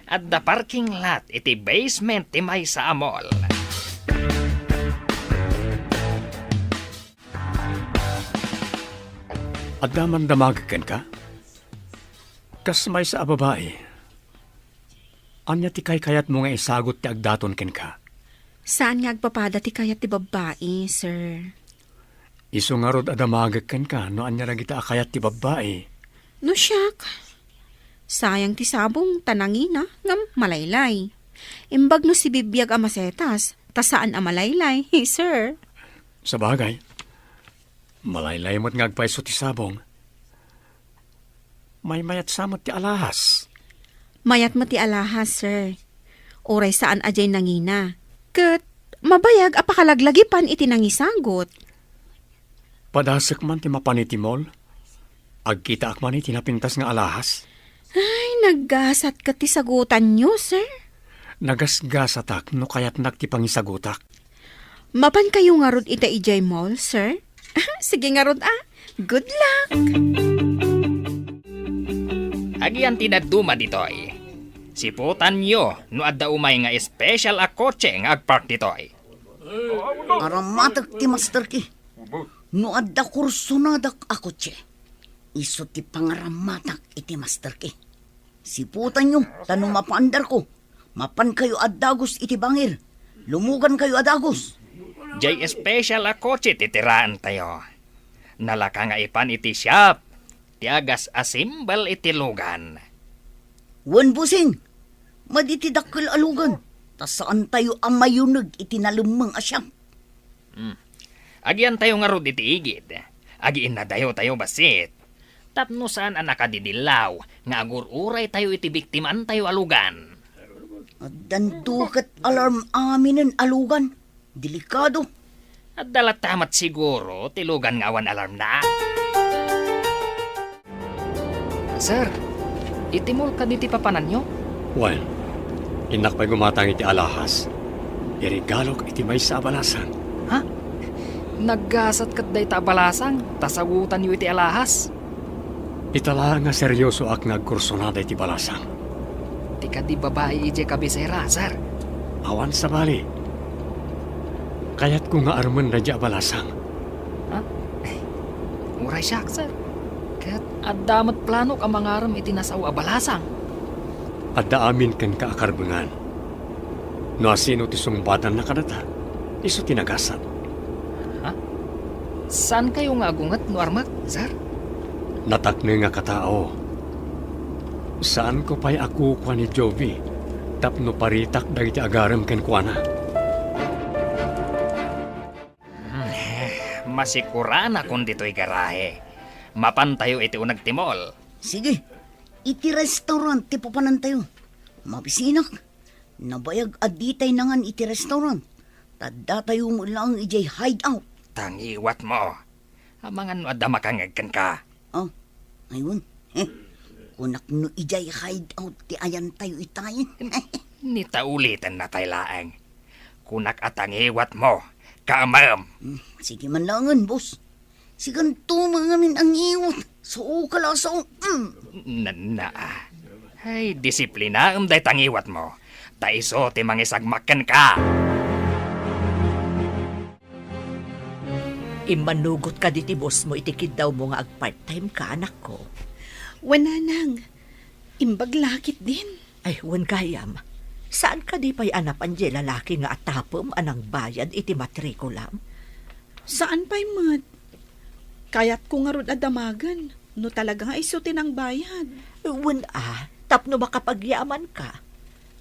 Adda parking lot iti basement ti maysa a mall. Adda man damagek kenka? Kas maysa a babai, ania ti kaykayatmo nga isagut ti agdaton kenka? Saan nga agpapada ti kayat ti babbai, sir. Isu ngarud a damagek kenka no ania dagita a kayat ti babbai. No siak, sayang ti sabong ta nangina ngem malaylay. Imbag no sibibiag a masetas ta saan a malaylay, sir. Sabagay, malaylay met nga agpayso ti sabong. Maymayat sa met ti alahas. Mayat met ti alahas, sir. Uray saan a diay nangina. Ket mabayag a pakalaglagipan iti nangisagut. Padasek man ti mapan iti mall. Agkitaak man iti napintas nga alahas. Ay, naggasat ket ti sagutanyo, sir. Nagasgasatak no kayatnak ti pangisagutak. Mapankayo ngarud ita idiay mall, sir? Sige ngarud, ah. Good luck! Agian ti dadduma ditoy. Siputanyo no adda umay nga special a kotse nga agpark ditoy. Aramatek ti master key. No adda kursonadak a kotse, isu ti pangaramatak iti master key. Siputanyo, ta no mapaandarko, mapankayo a dagus iti bangir. Lumugankayo a dagus. Jay special a kotse ti tiraentayo. Nalaka nga ipan iti shop ti agas-assemble iti lugan. Wen, bossing, madi ti dakkel a lugan, ta saantayo a mayuneg iti nalemmeng a siak. Hmm. Agiantayo ngarud iti igid. Agiinnadayotayo bassit. Tapno saan a nakadidillaw nga agur-uraytayo iti biktimantayo a lugan. Addanto ket alarm aminen a lugan. Delikado. Adda latta met siguro ti lugan nga awan alarmna. Sir, iti mall kadi ti papananyo? Wen, innak pay gumatang iti alahas. Iregalok iti maysa a balasang. Ha? Naggasat ket dayta a balasang, ta sagutanyo iti alahas? Ita laeng nga seriosoak nga agkursunada iti balasang. Ti kadi babai idiay kabisera, sir. Awan sabali. Kayatko nga armen daydiay a balasang. Ha? Uray siak, sir. Ket adda met planok a mangarem iti nasao a balasang. Adda amin kenka a karbengan. No asino ti sungbatanna kadata, isu ti nagasat. Ha? Saankayo nga agunget no armek, sir? Natakneng a katao. Saanko pay a kukua ni Jovi tapno paritak dagiti agarem kenkuana. Hmm, masikuranakon ditoy garahe. Mapantayo iti uneg ti mall. Sige, iti restaurant ti papanantayo. Mabisinak. Nabayag a ditay nangan iti restaurant. Ta datayo met laeng idiay hideout. Tangiwatmo. Amangan no adda makangngeg kenka. Oh, aywan. Eh, kunak no idiay hideout ti ayantayo itayen. Ni ta ulitenna pay laeng. Kunak a tangiwatmo, kaamem. Hmm, sige man laengen, boss. Siganto mangamin a ngiwat. Sao ka lasaw. Mm. Nanna, ah. Ay, disiplinaem dayta ngiwatmo. Ta isu ti mangisagmak kenka. Immanugot kadi ti boss mo iti kiddawmo nga agpart-time ka, anakko? Wen, nanang. Imbag la ketdin. Ay, wen gayam. Saan kadi pay a napan diay lalaki nga atapem a nangbayad iti matrikulam? Saan pay met. Kayatko ngarud a damagen no talaga nga isu ti nangbayad. Wen a, tapno makapagyaman ka.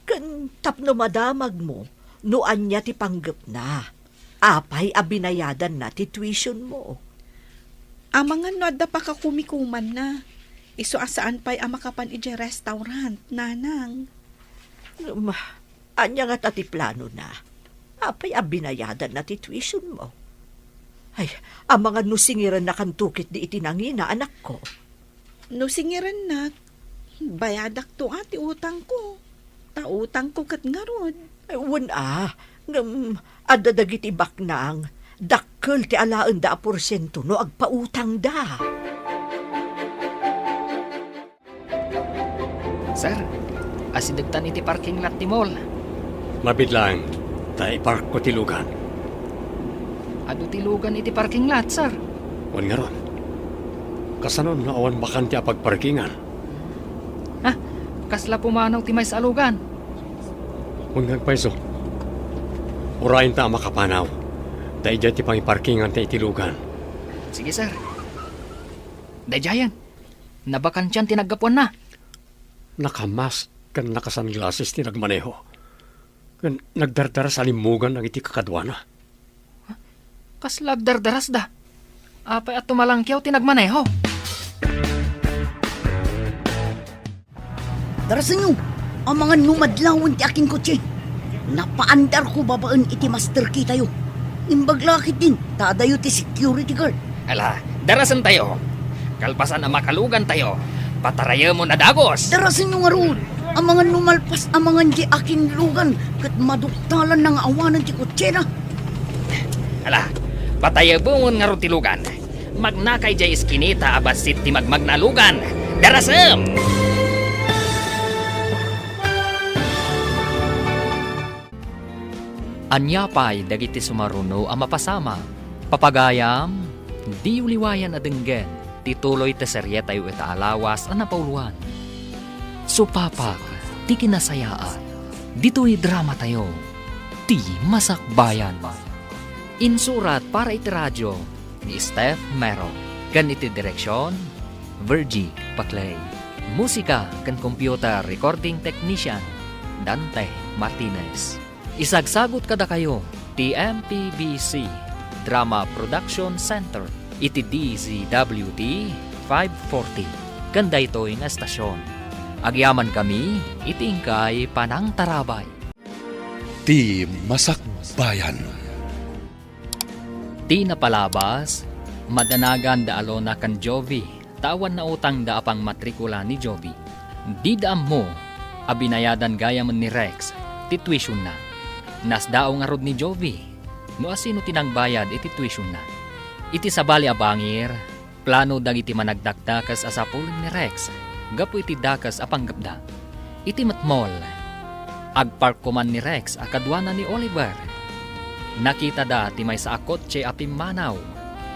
Ken tapno madamagmo no ania ti panggepna. Apay a binayadanna ti tuition mo? Amangan no adda pakakumikumanna. Isu a saan pay a makapan idiay restaurant, nanang. Ma, ania ngata ti planona? Apay a binayadanna ti tuition mo? Ay, amangan no singirennakanto ketdi iti nangina, anakko. No singirennak, bayadakto a ti utangko. Ta utangko ket ngarud. Ay, wen a, ngem adda dagiti baknang, dakkel ti alaenda a porsiento no agpautangda. Sir, asidegtan iti parking lot ti mall. Mabiit laeng, ta iparkko ti lugan. Adu ti lugan iti parking lot, sir. Wen ngarud. Kasano no awan bakante a pagparkingan? Ah, kasla pumanaw ti maysa a lugan. Wen nga agpayso. Urayenta a makapanaw. Ta idiay ti pangiparkinganta iti lugan. Sige, sir. Daydiayen. Nabakantian ti naggapuanna. Nakamask ken nakasunglasses ti nagmaneho. Ken nagdardaras a limmugan dagiti kakaduana. Kasla agdardarasda? Apay a tumalangkiaw ti nagmaneho? Darasenyo, amangan no madlawen ti akinkotse. Napaandarko babaen iti master key tayo. Imbag la ketdin, ta adayo ti security guard. Ala, darasentayo. Kalpasan a makalugantayo, patarayemon a dagus. Darasenyo ngarud, amangan no malpas amangan diay akinlugan ket maduktalanna nga awanen ti kotsena. Ala, patayemon ngarud ti lugan. Magnakay diay iskinita a bassit ti magmagna a lugan. Darasem! Ania pay dagiti sumaruno a mapasamak? Papagayam, diyo liwayan a denggen ti tuloy ti serietayo ita a lawas a napauluan. Supapak ti kinasayaat ditoy dramatayo, Ti Masakbayan. Insurat para iti radio ni Steph Mero, ken iti direksion, Virgie Paclay. Musika ken computer recording technician, Dante Martinez. Isagsagut kadakayo ti M P B C Drama Production Center iti D Z W T five forty ken daytoy nga estasion. Agyamankami iti inkay panangtarabay. Ti Masakbayan. Ti napalabas, madanagan da Alona ken Jovi, ta awan nautangda a pangmatrikula ni Jovi. Dida ammo a binayadan gayam ni Rex ti tuitionda. Nasdaaw ngarud ni Jovi no asino ti nangbayad iti tuitionda. Iti sabali a bangir, plano dagiti managdakdakes a sapulen ni Rex gapu iti dakes a panggepda. Iti met mall, agpark koman ni Rex a kaduana ni Oliver. Nakitada ti maysa a kotse a pimmanaw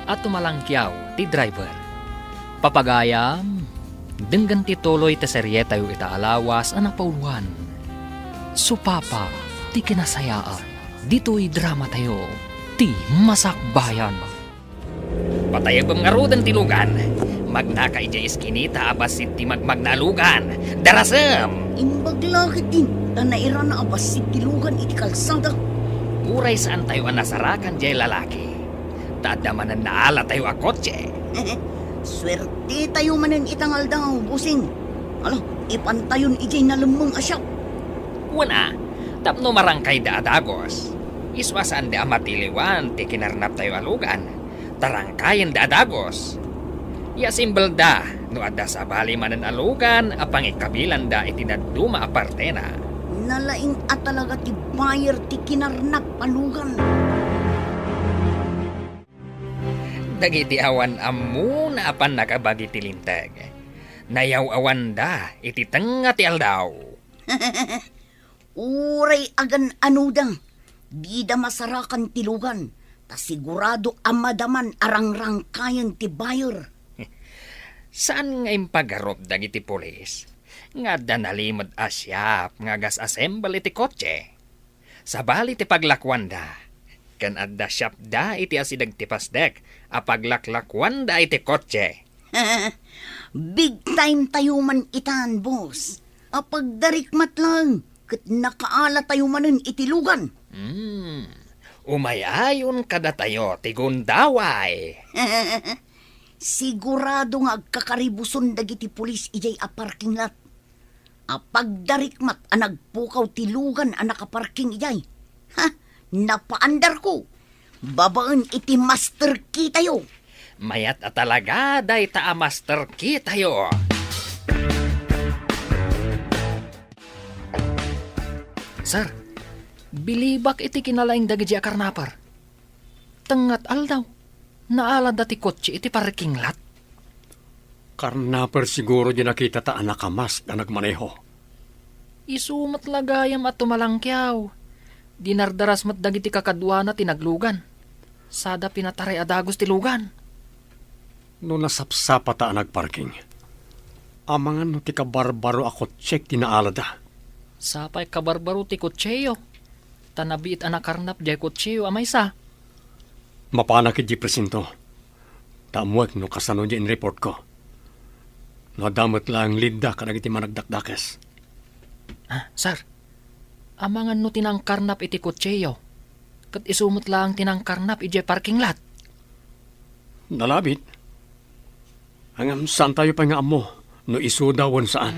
a tumalangkiaw ti driver. Papagayam, denggen ti tuloy ti serietayo ita a lawas a napauluan. Supapa ti kinasayaan. Ditoy dramatayo, ti Masakbayan. Patayabem ngaruden ti lugan. Magnaka idiay iskinita a bassit ti magmagna a lugan. Darasem! Imbag la ketdin, ta nairana a bassit ti lugan iti kalsada. Uray saantayo a nasarakan diay lalaki, ta adda manen naalatayo a kotse. Suertetayo manen ita nga aldaw, bossing. Ala, ipantayon idiay nalemmeng a shop. Wen a, tapno marangkayda a dagus. Isu a saanda a matiliwan ti kinarnaptayo a lugan. Tarangkayenda a dagus. Yasimbelda no adda sabali manen a lugan a pangikabilanda iti dadduma a partena. Nalaing a talaga ti buyer ti kinarnap a lugan. Dagiti awan ammona a pannakabagi ti linteg, nayaw-awanda iti tengnga ti aldaw. Uray agan-anoda, dida masarakan ti lugan, ta sigurado a madaman a rangrangkayen ti buyer. Saan nga impagarup dagiti pulis nga adda nalimed a shop nga gas-assemble iti kotse. Sabali ti paglakuanda, ken adda shopda iti asideg ti pasdek a paglaklakuanda iti kotse. Big time tayo man itan, boss. Apagdarikmat lang, ket nakaala tayo manen iti lugan. Hmm, umay-ayon kadatayo ti gundaway. Sigurado nga agkakaribuson dagiti pulis idiay a parking lot. Apagdarikmat a nagpukaw ti lugan a nakaparking idiay. Ha? Napaandarko. Babaen iti master key tayo. Mayat a talaga dayta a master key tayo. Sir, bilibak iti kinalaing dagiti a karnaper. Tengnga ti aldaw, naalada ti kotse iti parking lot. Karnaper siguro di nakitata a nakamask a nagmaneho. Isu met la gayam a tumalangkiaw. Dinardaras met dagiti kakaduana ti naglugan. Sada pinataray a dagus ti lugan. No nasapsapata a nagparking, amangan no ti kabarbaro a kotsek ti naalada. Sapay kabarbaro ti kotseyo, ta nabiit a nakarnap diay kotseyo a maysa. Mapanak idiay presinto, ta ammoek no kasano diay inreportko. No adda met laeng leadda kadagiti managdakdakes. Ah, sir, amangan no ti nangkarnap iti kotseyo, ket isu met laeng ti nangkarnap idiay parking lot. Nalabit. Ngem saantayo pay nga ammo no isuda wen saan.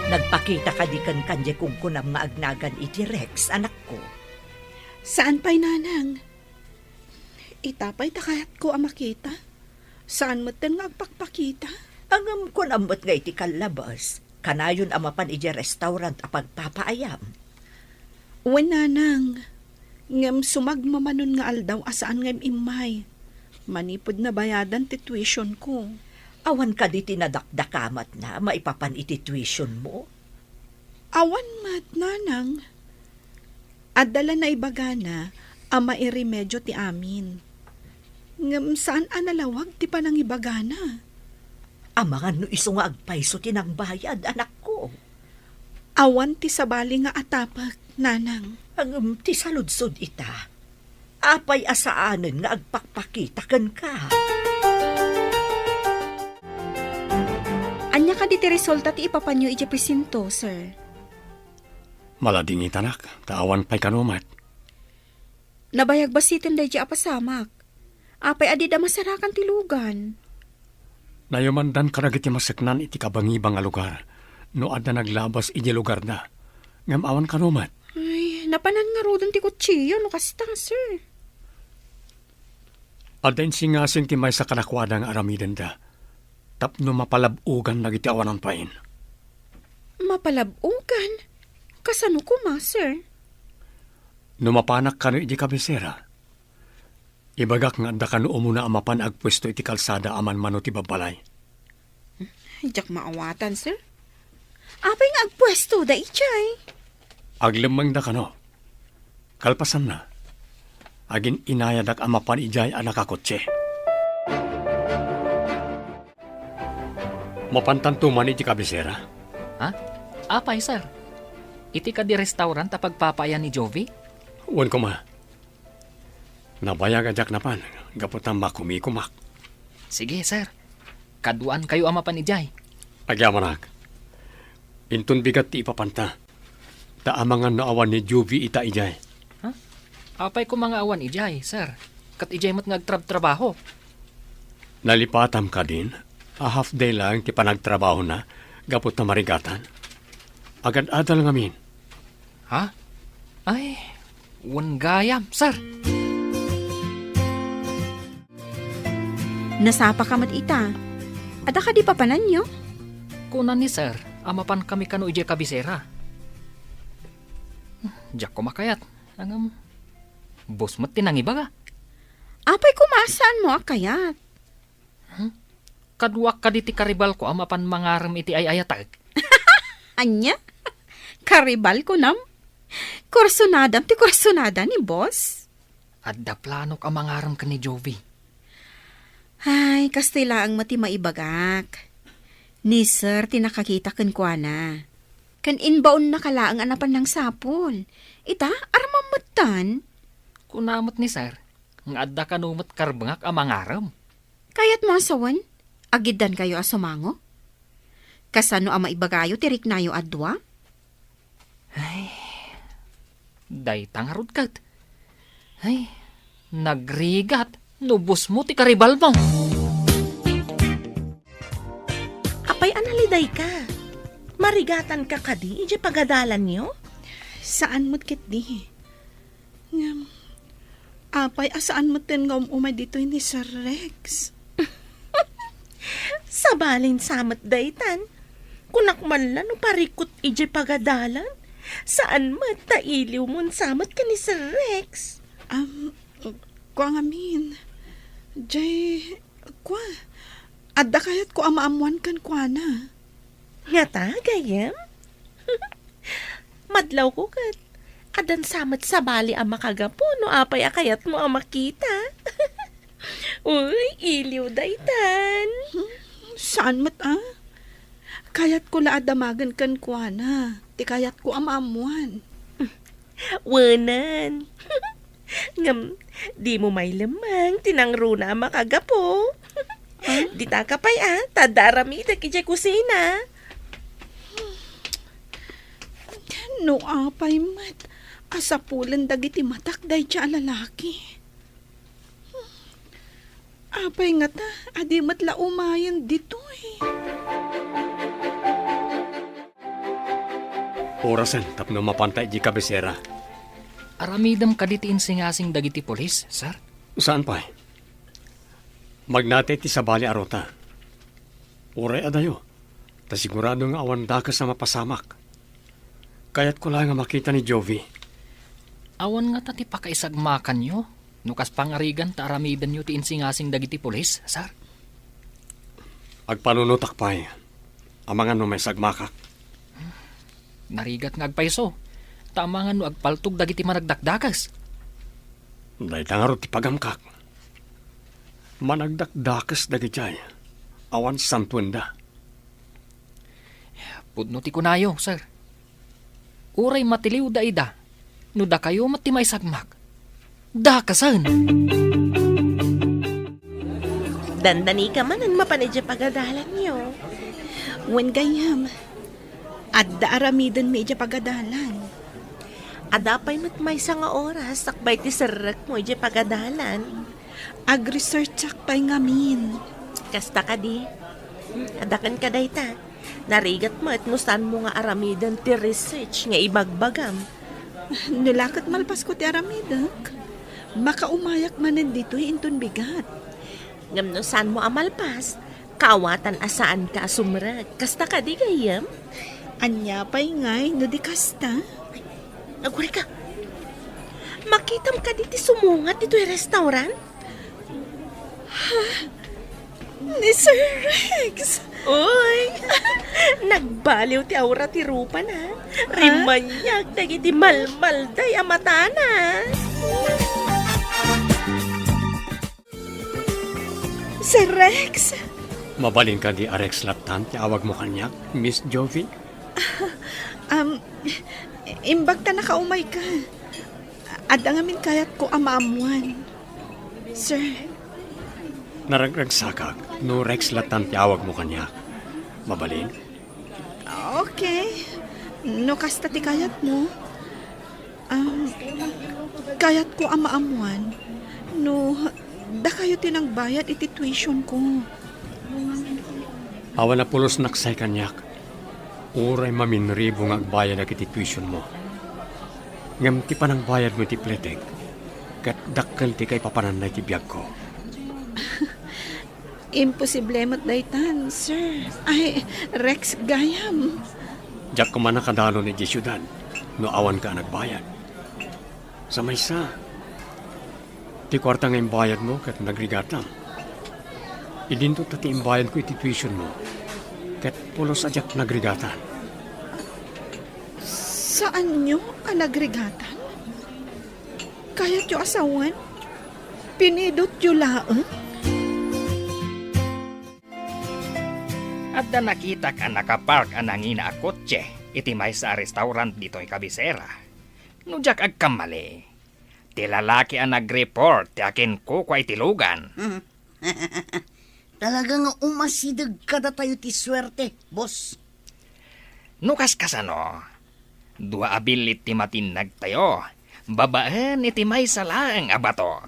Nagpakita kadi kenka diay kunkunam nga agnagan iti Rex, anakko? Saan pay, nanang. Ita pay ta kayatko a makita. Saan metten nga agpakpakita? Ngem kunam met nga iti kallabas, kanayon a mapan idiay restaurant a pagpapaayam. Wen, nanang. Ngem sumagmamanon nga aldaw a saan nga im-immay. Manipud nabayadan ti tuitionko. Awan kadi ti nadakdakamatna maipapan iti tuitionmo? Awan met, nanang. Adda la naibagana a mairemedio ti amin. Ngem saan a nalawag ti panangibagana. Amangan no isu nga agpayso ti nangbayad, anakko. Awan ti sabali nga atapek, nanang. Ngem ti saludsod ita, apay a saanen nga agpakpakita kenka? Ania kadi Ti resulta ti ipapanyo idiay presinto, sir? Maladingitanak, ta awan pay kano met. Nabayag bassiten daydi a pasamak. Apay a dida masarakan ti lugan? Nayumandan kadagiti maseknan iti kabangibang a lugar no adda naglabas idiay lugarda. Ngem awan kano met. Ay, napanan ngaruden ti kutsiyo no kasta, sir. Adda insingasing ti maysa kadakuada nga aramidenda tapno mapalab-ogan dagiti awanan pain. Mapalab-ogan? Kasano koma, sir? No mapanak kano iti kabisera, ibagak nga adda kano umuna a mapan agpuesto iti kalsada a manmano ti babbalay. Diak maawatan, sir. Apay nga agpuestoda idiay? Aglemmengda kano. Kalpasanna, agin-inayadak a mapan idiay a nakakotse. Mapantanto man iti kabisera? Ha? Apay, sir? Iti kadi restaurant a pagpapaayan ni Jovi? Wen koma. Nabayag a diak napan, gapu ta makumikumak. Sige, sir. Kaduaankayo a mapan idiay. Agyamanak. Inton bigat ti ipapanta. Ta amangan no awan ni Juvie ita idiay. Ha? Apay koma nga awan idiay, sir? Ket idiay met nga agtrabtrabaho. Nalipatam kadin a half day laeng ti panagtrabahona gapu ta marigatan. Agad-adal ngamin. Ha? Ay, wen gayam, sir. Nasapaka met ita. Adda kadi papananyo? Kuna ni sir a mapankami kano idiay kabisera. Diak koma kayat. Ngem, bus met ti nangibaga. Apay koma a saanmo a kayat? Hmm? Kaduak kadi ti karibalko a mapan mangarem iti ay-ayatek. Ania? Karibal kunam? Kursunadam ti kursunada ni boss? Adda planok a mangarem ken ni Jovi. Ay, kastoy laeng met ti maibagak. Ni sir ti nakakita kenkuana. Ken imbaonnaka laeng a napan nangsapul. Ita, aramam metten. Kuna met ni sir nga adda kano met karbengak a mangarem. Kayatmo a sawen, agiddankayo a sumango? Kasano a maibagayo ti riknayo a dua? Ay, dayta ngarud ket. Ay, nagrigat no busmo ti karibalmo. Apay a nalidayka? Marigatanka kadi idiay pagadalanyo? Saan met ketdi. Ngem, apay a saan metten nga um-umay ditoy ni Sir Rex? Sabalin sa met daytan. Kunak man la no parikut idiay pagadalan. Saan met ta iliwmon sa met ken ni Sir Rex. Am, kua ngamin. Jay, kua, adda kayatko a maammoan kenkuana. Ngata, gayyem? Madlawko ket addan sa met sabali a makagapu no apay a kayatmo a makita. Uy, iliw daytan. Hmm, saan met a? Kayatko la a damagen kenkuana ti kayatko a maammoan. Wenen. Ngem, dimo mailemmeng ti nangruna a makagapu. Ah? Ditaka pay a, ta adda aramidek idiay kusina. No apay met, a sapulen dagiti matak daydiay a lalaki. Apay ngata a di met la umayen ditoy? Orasen tapno mapanta idiay kabisera. Aramidem kadi ti insingasing dagiti pulis, sir? Saan pay? Magnatay ti sabali a ruta. Uray adayo, ta sigurado nga awan dakes a mapasamak. Kayatko laeng a makita ni Jovi. Awan ngata ti pakaisagmakanyo no kas pangarigan ta aramidenyo ti insingasing dagiti pulis, sir? Agpanunotak pay, amangan no maisagmakak. Narigat nga agpayso, ta amangan no agpaltog dagiti managdakdakes. Dayta ngarud ti pagamkak. Managdakdakes dagijay, awan santuenda. Pudno ti kunayo, sir. Uray matiliwda ida, no dakayo met ti maisagmak, dakesen. Dandanika manen mapan idiay pagadalanyo. Wen gayam, adda aramidenmi idiay pagadalan. Adda pay met maysa nga oras sakbay ti serrekmo idiay pagadalan. Agresearchak pay ngamin. Kasta kadi? Adda kenka dayta. Narigat met no saanmo nga aramiden ti research nga ibagbagam. No la ket malpasko ti aramidek, makaumayak manen ditoy inton bigat. Ngem no saanmo a malpas, kaawatan a saanka a sumrek. Kasta kadi gayam? Ania pay ngay no di kasta? Agurayka. Makitam kadi ti sumungat ditoy restaurant? Ha? Ni Sir Rex? Uy! Nagbaliw ti aura ti rupana. Rimaniag dagiti malmalday a matana. Sir Rex? Mabalin kadi a Rex lattan ti awagmo kaniak, Miss Jovi? Um, imbag ta nakaumayka. Adda ngamin kayatko a maammuan, sir. Naragragsakak no Rex lattan ti awagmo kaniak. Mabalin? Okay. No kasta ti kayatmo. Um, kayatko a maammuan no dakayo ti nangbayad iti tuition ko. Awan a pulosnak say kaniak. Uray maminribo nga agbayadak iti tuitionmo. Ngem ti panangbayadmo iti pletek, ket dakkel ti kaipapananna iti biagko. Imposible met daytan, sir. Ay, Rex gayam. Diak koma nakadalon idiay siudad no awanka a nagbayad. Sa maysa, ti kuarta nga imbayadmo ket nagrigatam. Idinto ta ti imbayadko iti tuitionmo, ket pulos a diak nagrigatan. Saanyo a nagrigatan? Kayatyo a sawen? Pinidotyo laeng? Adda nakitak a nakapark a nangina a kotse iti maysa a restaurant ditoy kabisera. No diak agkammali, ti lalaki a nagreport ti akinkukua iti lugan. Mhm. Talaga nga umasideg kadatayo ti suerte, boss. No kaskasano, dua a billit ti matinnagtayo, babaen iti maysa laeng a bato.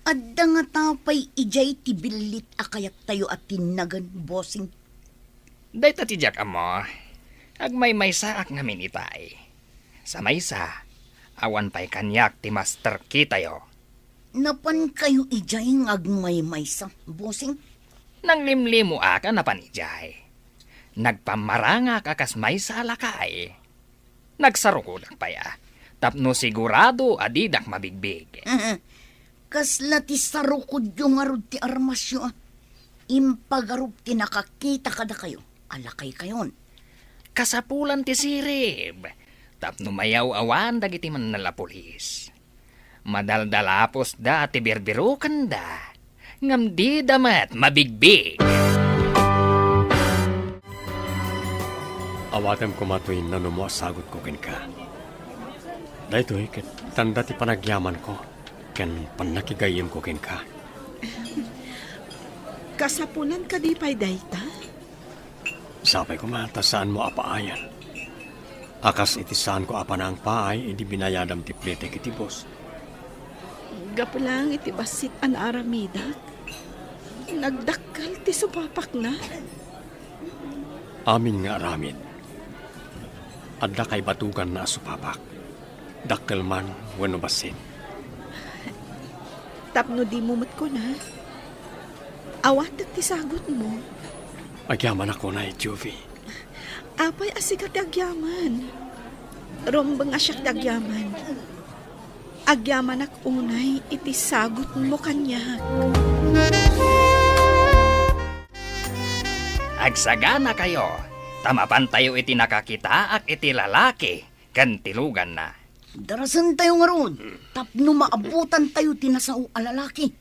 Adda ngata pay idiay ti billit a kayattayo a tinnagen, bossing? Dayta ti diak ammo. Agmaymaysaak ngamin itay. Sa maysa, awan pay kaniak ti master key tayo. Napankayo idiay nga agmaymaysa, bossing? Nanglimlimoak a napan idiay. Nagpammarangak a kas maysa a lakay. Nagsarukodak pay a, tapno sigurado a didak mabigbig. Kasla ti sarukodyo ngarud ti armasyo a. Impagarup ti nakakita kadakayo a lakaykayon. Kasapulan ti sirib, tapno mayaw-awan dagiti mannalapulis. Madaldalapusda ti birbirukenda, ngem dida met mabigbig. Awatem koma toy nanumo a sagutko kenka. Daytoy ket tanda ti panagyamanko ken pannakigayyemko kenka. Kasapulan kadi pay dayta? Sapay koma ta saanmo a paayan. A kas iti saanko a panaangpaay idi binayadam ti pletek iti boss. Gapu laeng iti bassit a naaramidak, nagdakkel ti supapakna. Amin nga aramid, adda kaibatuganna a supapak. Dakkel man wenno bassit. Tapno dimo met kuna, awatek ti sagutmo. Agyamanak unay, Jovi. Apay a sika ti agyaman? Rumbeng a siak ti agyaman. Agyamanak unay iti sagutmo kaniak. Agsaganakayo, ta mapantayo iti nakakitaak iti lalaki ken ti luganna. Darasentayo ngarud, tapno maabutantayo ti nasao a lalaki.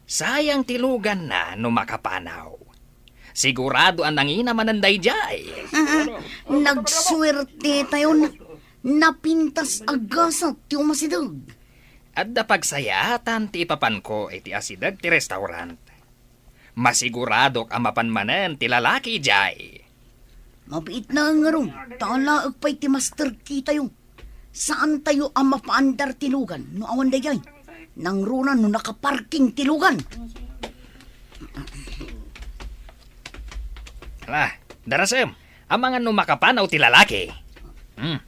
Sayang ti luganna no makapanaw. Sigurado a nangina manen daydiay. Nagsuertetayon, napintas a gasat ti umasideg. Adda pagsayaatan ti ipapanko iti asideg ti restaurant. Masiguradok a mapan manen ti lalaki idiay. Mabiit na ngarud, ta alaek pay ti master key tayo. Saan tayo a mapaandar ti lugan no awan daydiay? Nangruna no nakaparking ti lugan. Ala, darasem, amangan no makapanaw ti lalaki. Hmm.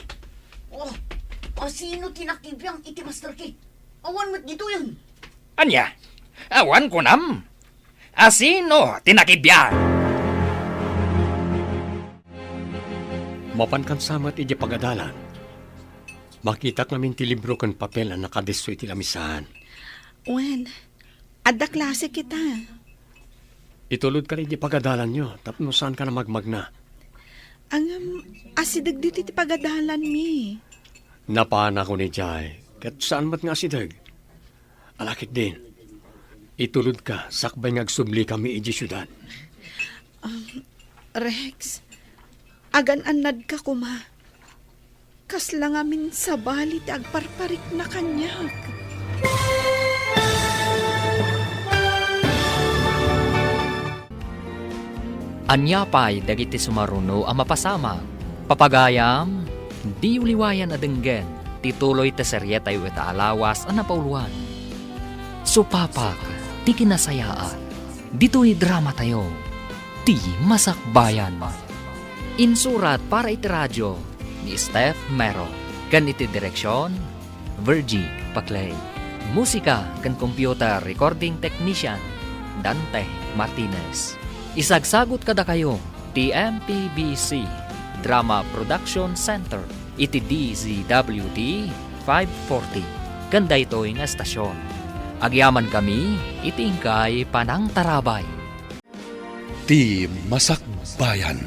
Oh, asino ti nakibiang iti master key? Awan met ditoyen. Ania? Awan kunam? Asino ti nakibiang? Mapan kansa met idiay pagadalan. Makitak ngamin ti libro ken papel a nakadisso iti lamisaan. Wen, adda klase kita. Itulodka idiay pagadalanyo tapno saanka a magmagna. Ngem, asideg ditoy ti pagadalanmi. Napaanakon idiay, ket saan met nga asideg. Ala ketdin, itulodka sakbay nga agsublikami idiay siudad. Um, Rex, agan-annadka koma. Kasla ngamin sabali ti agparparikna kaniak. Ania pay dagiti sumaruno a mapasamak? Papagayam, diyo liwayan a denggen ti tuloy ti serietayo ita a lawas a napauloan. Supapak ti kinasayaat ditoy dramatayo, Ti Masakbayan. Insurat para iti radio ni Steph Mero, ken iti direksion, Virgie Paclay. Musika ken computer recording technician, Dante Martinez. Isagsagut kadakayo ti M P B C Drama Production Center iti D Z W T five forty ken daytoy nga estasion. Agyamankami iti inkay panangtarabay. Ti Masakbayan.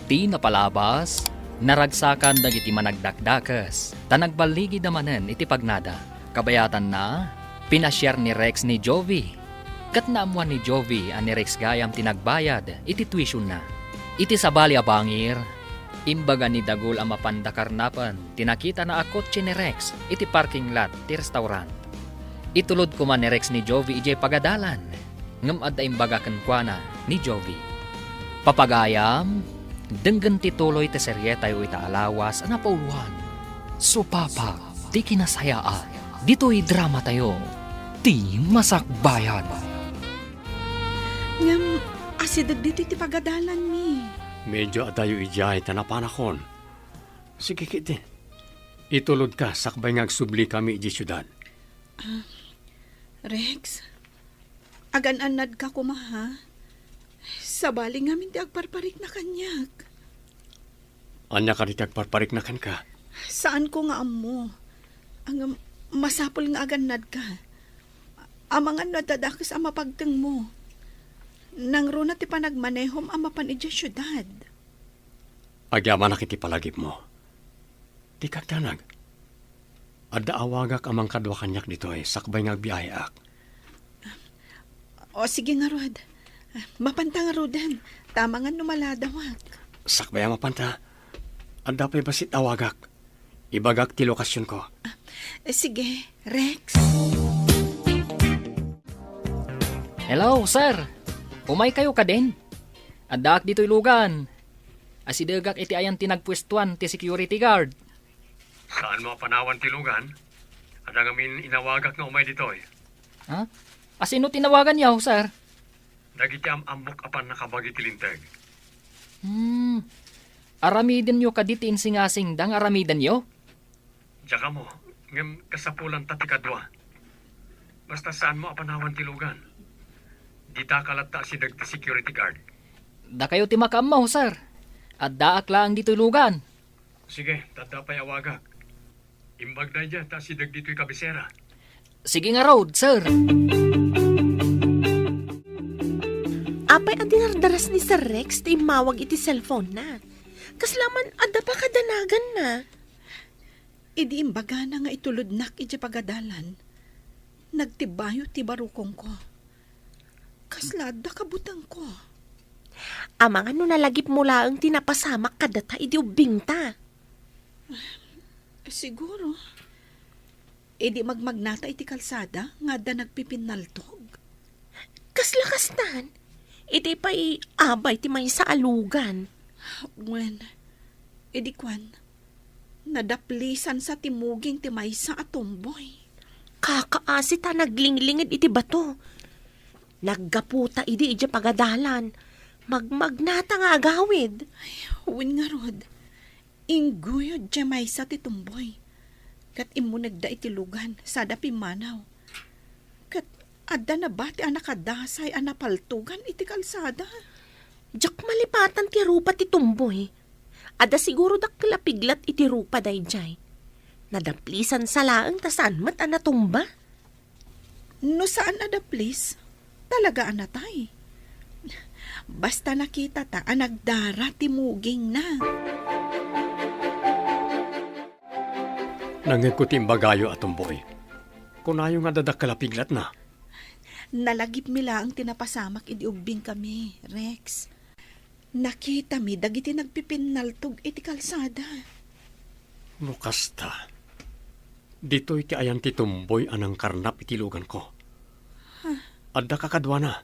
Ti napalabas, naragsakan dagiti managdakdakes, ta nagballigida manen iti pagnada. Kabayatanna, pinasiar ni Rex ni Jovi. Ket naammuan ni Jovi a ni Rex gayam ti nagbayad iti tuitionda. Iti sabali a bangir, imbaga ni Dagul a mapanda karnapen ti nakitana a kotse ni Rex iti parking lot ti restaurant. Itulod koma ni Rex ni Jovi idiay pagadalan, ngem adda imbaga kenkuana ni Jovi. Papagayam, denggen ti tuloy ti serietayo ita a lawas a napauloan. Supapak ti kinasayaat ditoy dramatayo, Ti Masakbayan. Ngem, asideg ditoy ti pagadalanmi. Medyo adayo idiay ta napanakon. Sige, ketdi. Itulodka sakbay nga agsublikami idiay siudad. Ah, Rex, agan-annadka koma, ha? Sabali ngamin ti agparparikna kaniak. Ania kadi ti agparparikna kenka? Saanko nga ammo. Ngem, masapul nga agannadka. Amangan no adda dakes a mapagtengmo. Nangruna ti panagmanehom a mapan idiay siudad. Agyamanak iti palagipmo. Dika agdanag. Adda awagak a mangkadua kaniak ditoy sakbay nga agbiaheak. O, sige ngarud. Mapanta ngaruden, ta amangan no maladawak. Sakbay a mapanta, adda pay bassit awagak. Ibagak ti lokasionko. Eh, sige, Rex. Hello, sir. Umaykayo kadin? Addaak ditoy lugan. Asidegak iti ayan ti nagpuestuan ti security guard. Saanmo a panawan ti lugan? Adda ngamin inawagak nga umay ditoy. Ha? Asino ti nawaganyo, sir? Dagiti am-ammok a pannakabagi ti linteg. Hmm. Aramidenyo kadi ti insingasingda nga aramidenyo? Diak ammo, ngem kasapulanta ti kadua. Basta saanmo a panawan ti lugan. Ditaka latta asideg ti security guard. Dakayo ti makaammo, sir. Addaak laeng ditoy lugan. Sige, ta adda pay awagak. Imbag daydiay ta asideg ditoy kabisera. Sige ngarud, sir. Apay a dinardaras ni Sir Rex ti immawag iti cellphone-na? Kasla man adda pakadanaganna. Idi imbagana nga itulodnak idiay pagadalan, nagtibbayo ti barukongko. Kasla adda kabutengko. Amangan no nalagipmo laeng ti napasamak kadata idi ubbingta. Siguro. Idi magmagnata iti kalsada nga adda nagpipinnaltog. Kasla kastan, iti pay abay ti maysa a lugan. Wen, idi kuan, nadaplisansa ti muging ti maysa a tomboy. Kakaasi ta naglinglinged iti bato. Naggaputa idi idiay pagadalan. Magmagnata nga agawid. Ay, wen ngarud, ingguyod diay maysa ti tomboy. Ket immunegda iti lugan, sada pimmanaw. Ket adda nabati a nakadasay a napaltogan iti kalsada. Diak malipatan ti rupa ti tomboy. Adda siguro dakkel a piglat iti rupa daydiay. Nadaplisansa laeng ta saan met a natumba. No saan a daplis, talaga a natay. Basta nakitata a nagdara ti mugingna. Nangngegko ti imbagayo a tomboy. Kunayo nga adda dakkel a piglatna. Nalagipmi laeng ti napasamak idi ubbingkami, Rex. Nakitami dagiti nagpipinnaltog iti kalsada. No kasta, ditoy ti ayan ti tomboy a nangkarnap iti luganko. Adda kakaduana.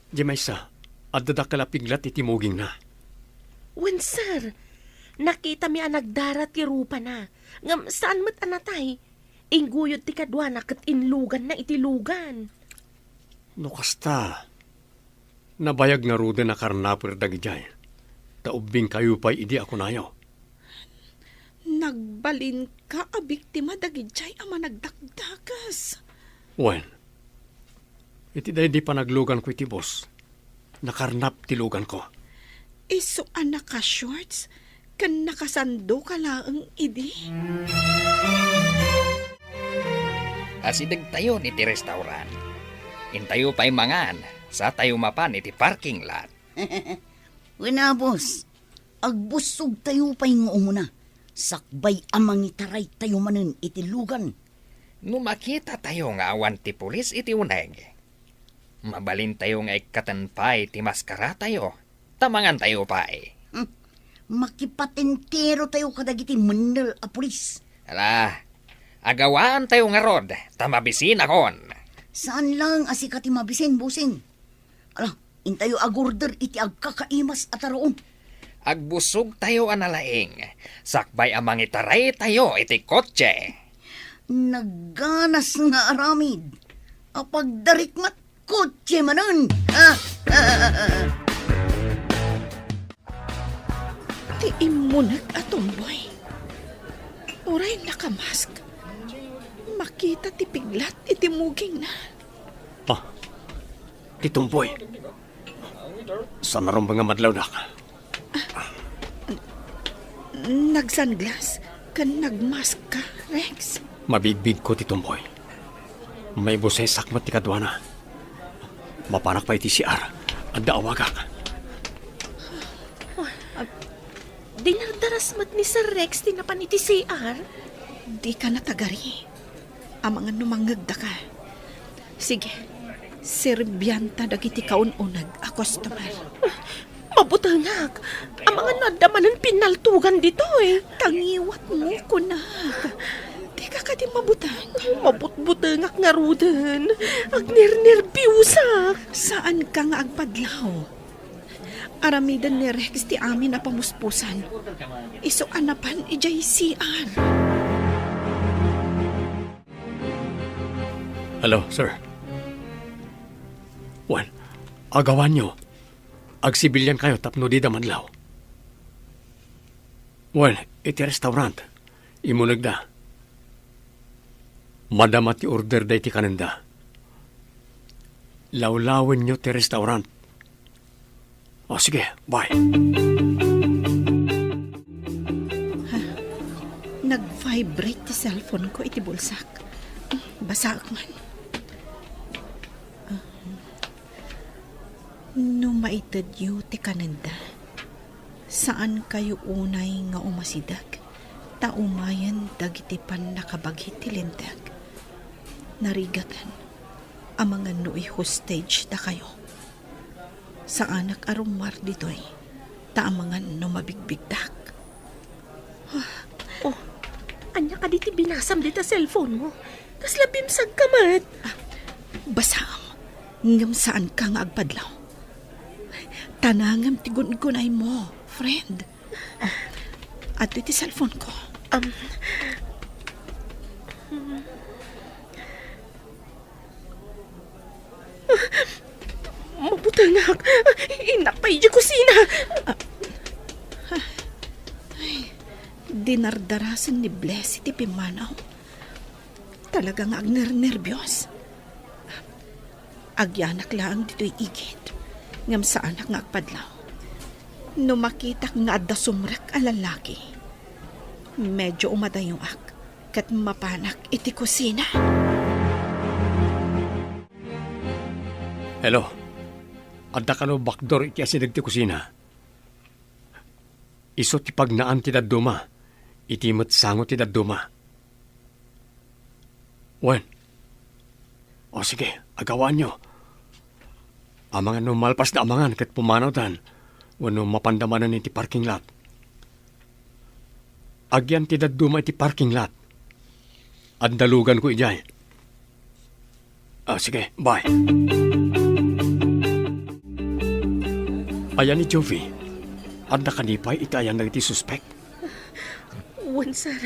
Diay maysa, adda dakkel a piglat iti mugingna. Wen, sir. Nakitami a nagdara ti rupana. Ngem saan met a natay. Ingguyod ti kaduana ket inluganna iti lugan. No kasta, nabayag ngaruden a karnaper dagidiay, ta ubbingkayo pay idi a kunayo. Nagbalinka a biktima dagidiay a managdakdakes. Wen, iti daydi panagluganko iti bus, nakarnap ti luganko. Isu a naka-shorts ken nakasandoka laeng idi? Asidegtayon iti restaurant. Intayo pay mangan, satayo mapan iti parking lot. Wen a, boss, agbussogtayo pay nga umuna, sakbay a mangitaraytayo manen iti lugan. No makitatayo nga awan ti pulis iti uneg, mabalintayo nga ikkaten pay ti maskaratayo, ta mangantayo pay. Hmm. Makipatenterotayo kadagiti mennel a pulis. Ala, agawaantayo ngarud, ta mabisinakon. Saan laeng a sika ti mabisin, bossing. Ala, intayo agorder iti agkakaimas a taraon. Agbussogtayo a nalaing, sakbay a mangitaraytayo iti kotse. Nagganas nga aramid. Apagdarikmat kotse manen. Ah, ah, ah, ah. Ti immuneg a tomboy. Uray nakamask. Makita ti piglat iti mugingna. Ah, ti tomboy. Saan a rumbeng a madlawnak. Nagsunglass ken nagmask ka, Rex? Mabigbigko ti tomboy. Maibusesak met ti kaduana. Mapanak pay iti C R. Adda awagak. Dinardaras met ni Sir Rex ti napan iti C R? Dika natagari. Amangan no mangngegdaka. Sige, serbianta dagiti kaun-uneg a customer. Mabutengak. Amangan no adda manen pinnaltogan ditoy. Tangiwatmo, kunak. Dika kadi mabuteng? Mabutbutengak ngaruden. Agnernerbiusak. Saanka nga agpadlaw. Aramiden ni Rex ti amin a pamuspusan. Isu a napan idiay C R. Hello, sir. Wen, agawanyo. Agsibiliankayo tapno dida madlaw. Wen, iti restaurant. Immunegda. Madama ti order dayta kanenda. Lawlawenyo ti restaurant. O, sige, bye. Ha? Nag-vibrate ti cellphone ko iti bulsak. Basaek man. No maitedyo ti kanenda, saankayo unay nga umasideg, ta umayen dagiti pannakabagi ti Linteg. Narigaten, amangan no i-hostage dakayo. Saanak a rummuar ditoy, ta amangan no mabigbigdak. Oh, ania kadi ti binasam dita cellphone mo? Kasla bimsag ka met. Ah, basaam, ngem saanka nga agpadlaw. Tanangem ti gun-unay mo. friend. Oh, adtoy ti cellphone ko. Um, Mabutengak. Innak pay idiay kusina. Ah, ay, dinardarasen ni Blessy ti pimmanaw. Talaga nga agnernerbios. Agyanak laeng ditoy igid, ngem saanak nga agpadlaw. No makitak nga adda sumrek a lalaki, medyo umadayoak ket mapanak iti kusina. Hello. Adda kano backdoor iti asideg ti kusina? Isu ti pagnaan ti dadduma, iti met sango ti dadduma. Wen. O sige, agawaanyo. Amangan no malpasda a mangan ket pumanawdan, wenno mapanda manen iti parking lot. Agyan ti dadduma iti parking lot. Adda luganko idiay. Ah, sige, bye. Ayan ni Jovi. Adda kadi pay iti ayan dagiti suspek? Wen, sir.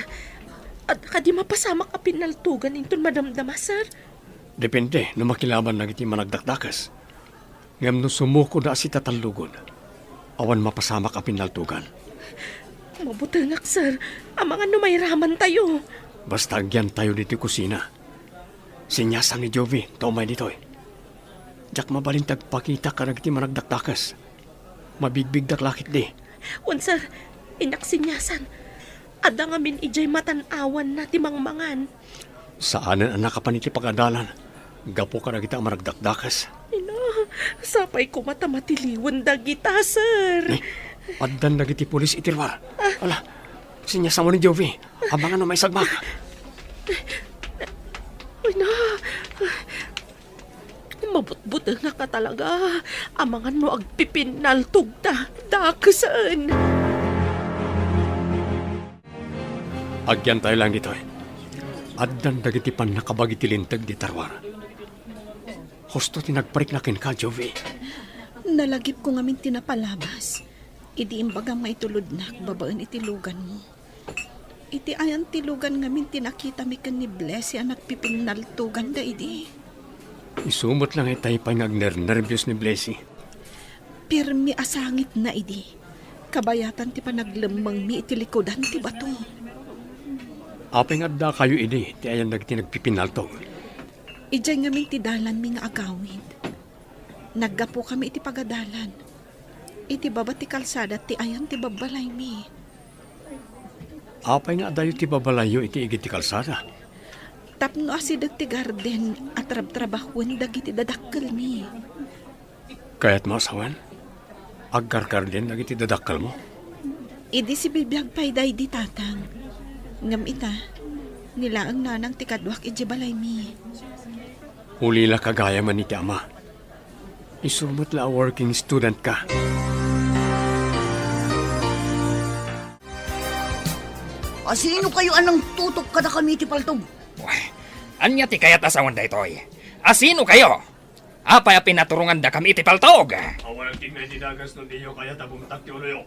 Adda kadi mapasamak a pinnaltogan inton madamdama, sir? Depende no makilaban dagiti managdakdakes. Ngem no sumukoda a sitatallugod, awan mapasamak a pinnaltogan. Mabutengak, sir. Amangan no mairamantayo. Basta agyantayo ditoy kusina. Sinyasan ni Jovi ta umay ditoy. Diak mabalin ti agpakita kadagiti managdakdakes. Mabigbigdak la ketdi. Wen, sir. Innak sinyasan. Adda ngamin idiay matan-awanna ti mangmangan. Saanen a nakapan iti pagadalan gapu kadagita a managdakdakes. Ina, sapay koma ta matiliwen dagita, sir. Eh, addan dagiti pulis iti lugar. Ah. Ala, sinyasan ni Jovi. Amangan no maisagmak. Ina, mabutbutengak a talaga. Amangan no agpipinnaltogda, dakesen. Agyantayo laeng ditoy. Addan dagiti pannakabagi ti linteg dita ruar. Husto ti nagparikna kenka, Jovi. Nalagipko ngamin ti napalabas idi imbagam nga itulodnak babaen iti luganmo. Iti ayan ti lugan ngamin ti nakitami ken ni Blessy a nagpipinnaltoganda idi. Isu met la nga itay pay nga agnernerbios ni Blessy. Pirmi a sangitna idi. Kabayatan ti panaglemmengmi iti likudan ti bato. Apay nga addakayo idi ti ayan dagiti nagpipinnaltog? Idiay ngamin ti dalanmi nga agawid. Naggapukami iti pagadalan. Iti baba ti kalsada ti ayan ti babbalaymi. Apay nga adayo ti babalayyo iti igid ti kalsada? Tapno asideg ti garden a trabtrabahoen dagiti dadakkelmi. Kayatmo a sawen? Aggargarden dagiti dadakkelmo? Idi sibibiag pay daydi, Tatang. Ngem ita, ni laeng nanang ti kaduak idiay balaymi. Ulila ka gayam iti ama. Isu met la a working student ka. Asino kayo a nangtutok kadakami iti paltog? Uy, ania ti kayat a sawen daytoy? Asino kayo? Apay a pinaturongandakami iti paltog? Awan agtignay ti dagas no diyo kayat a bumtak ti uloyo.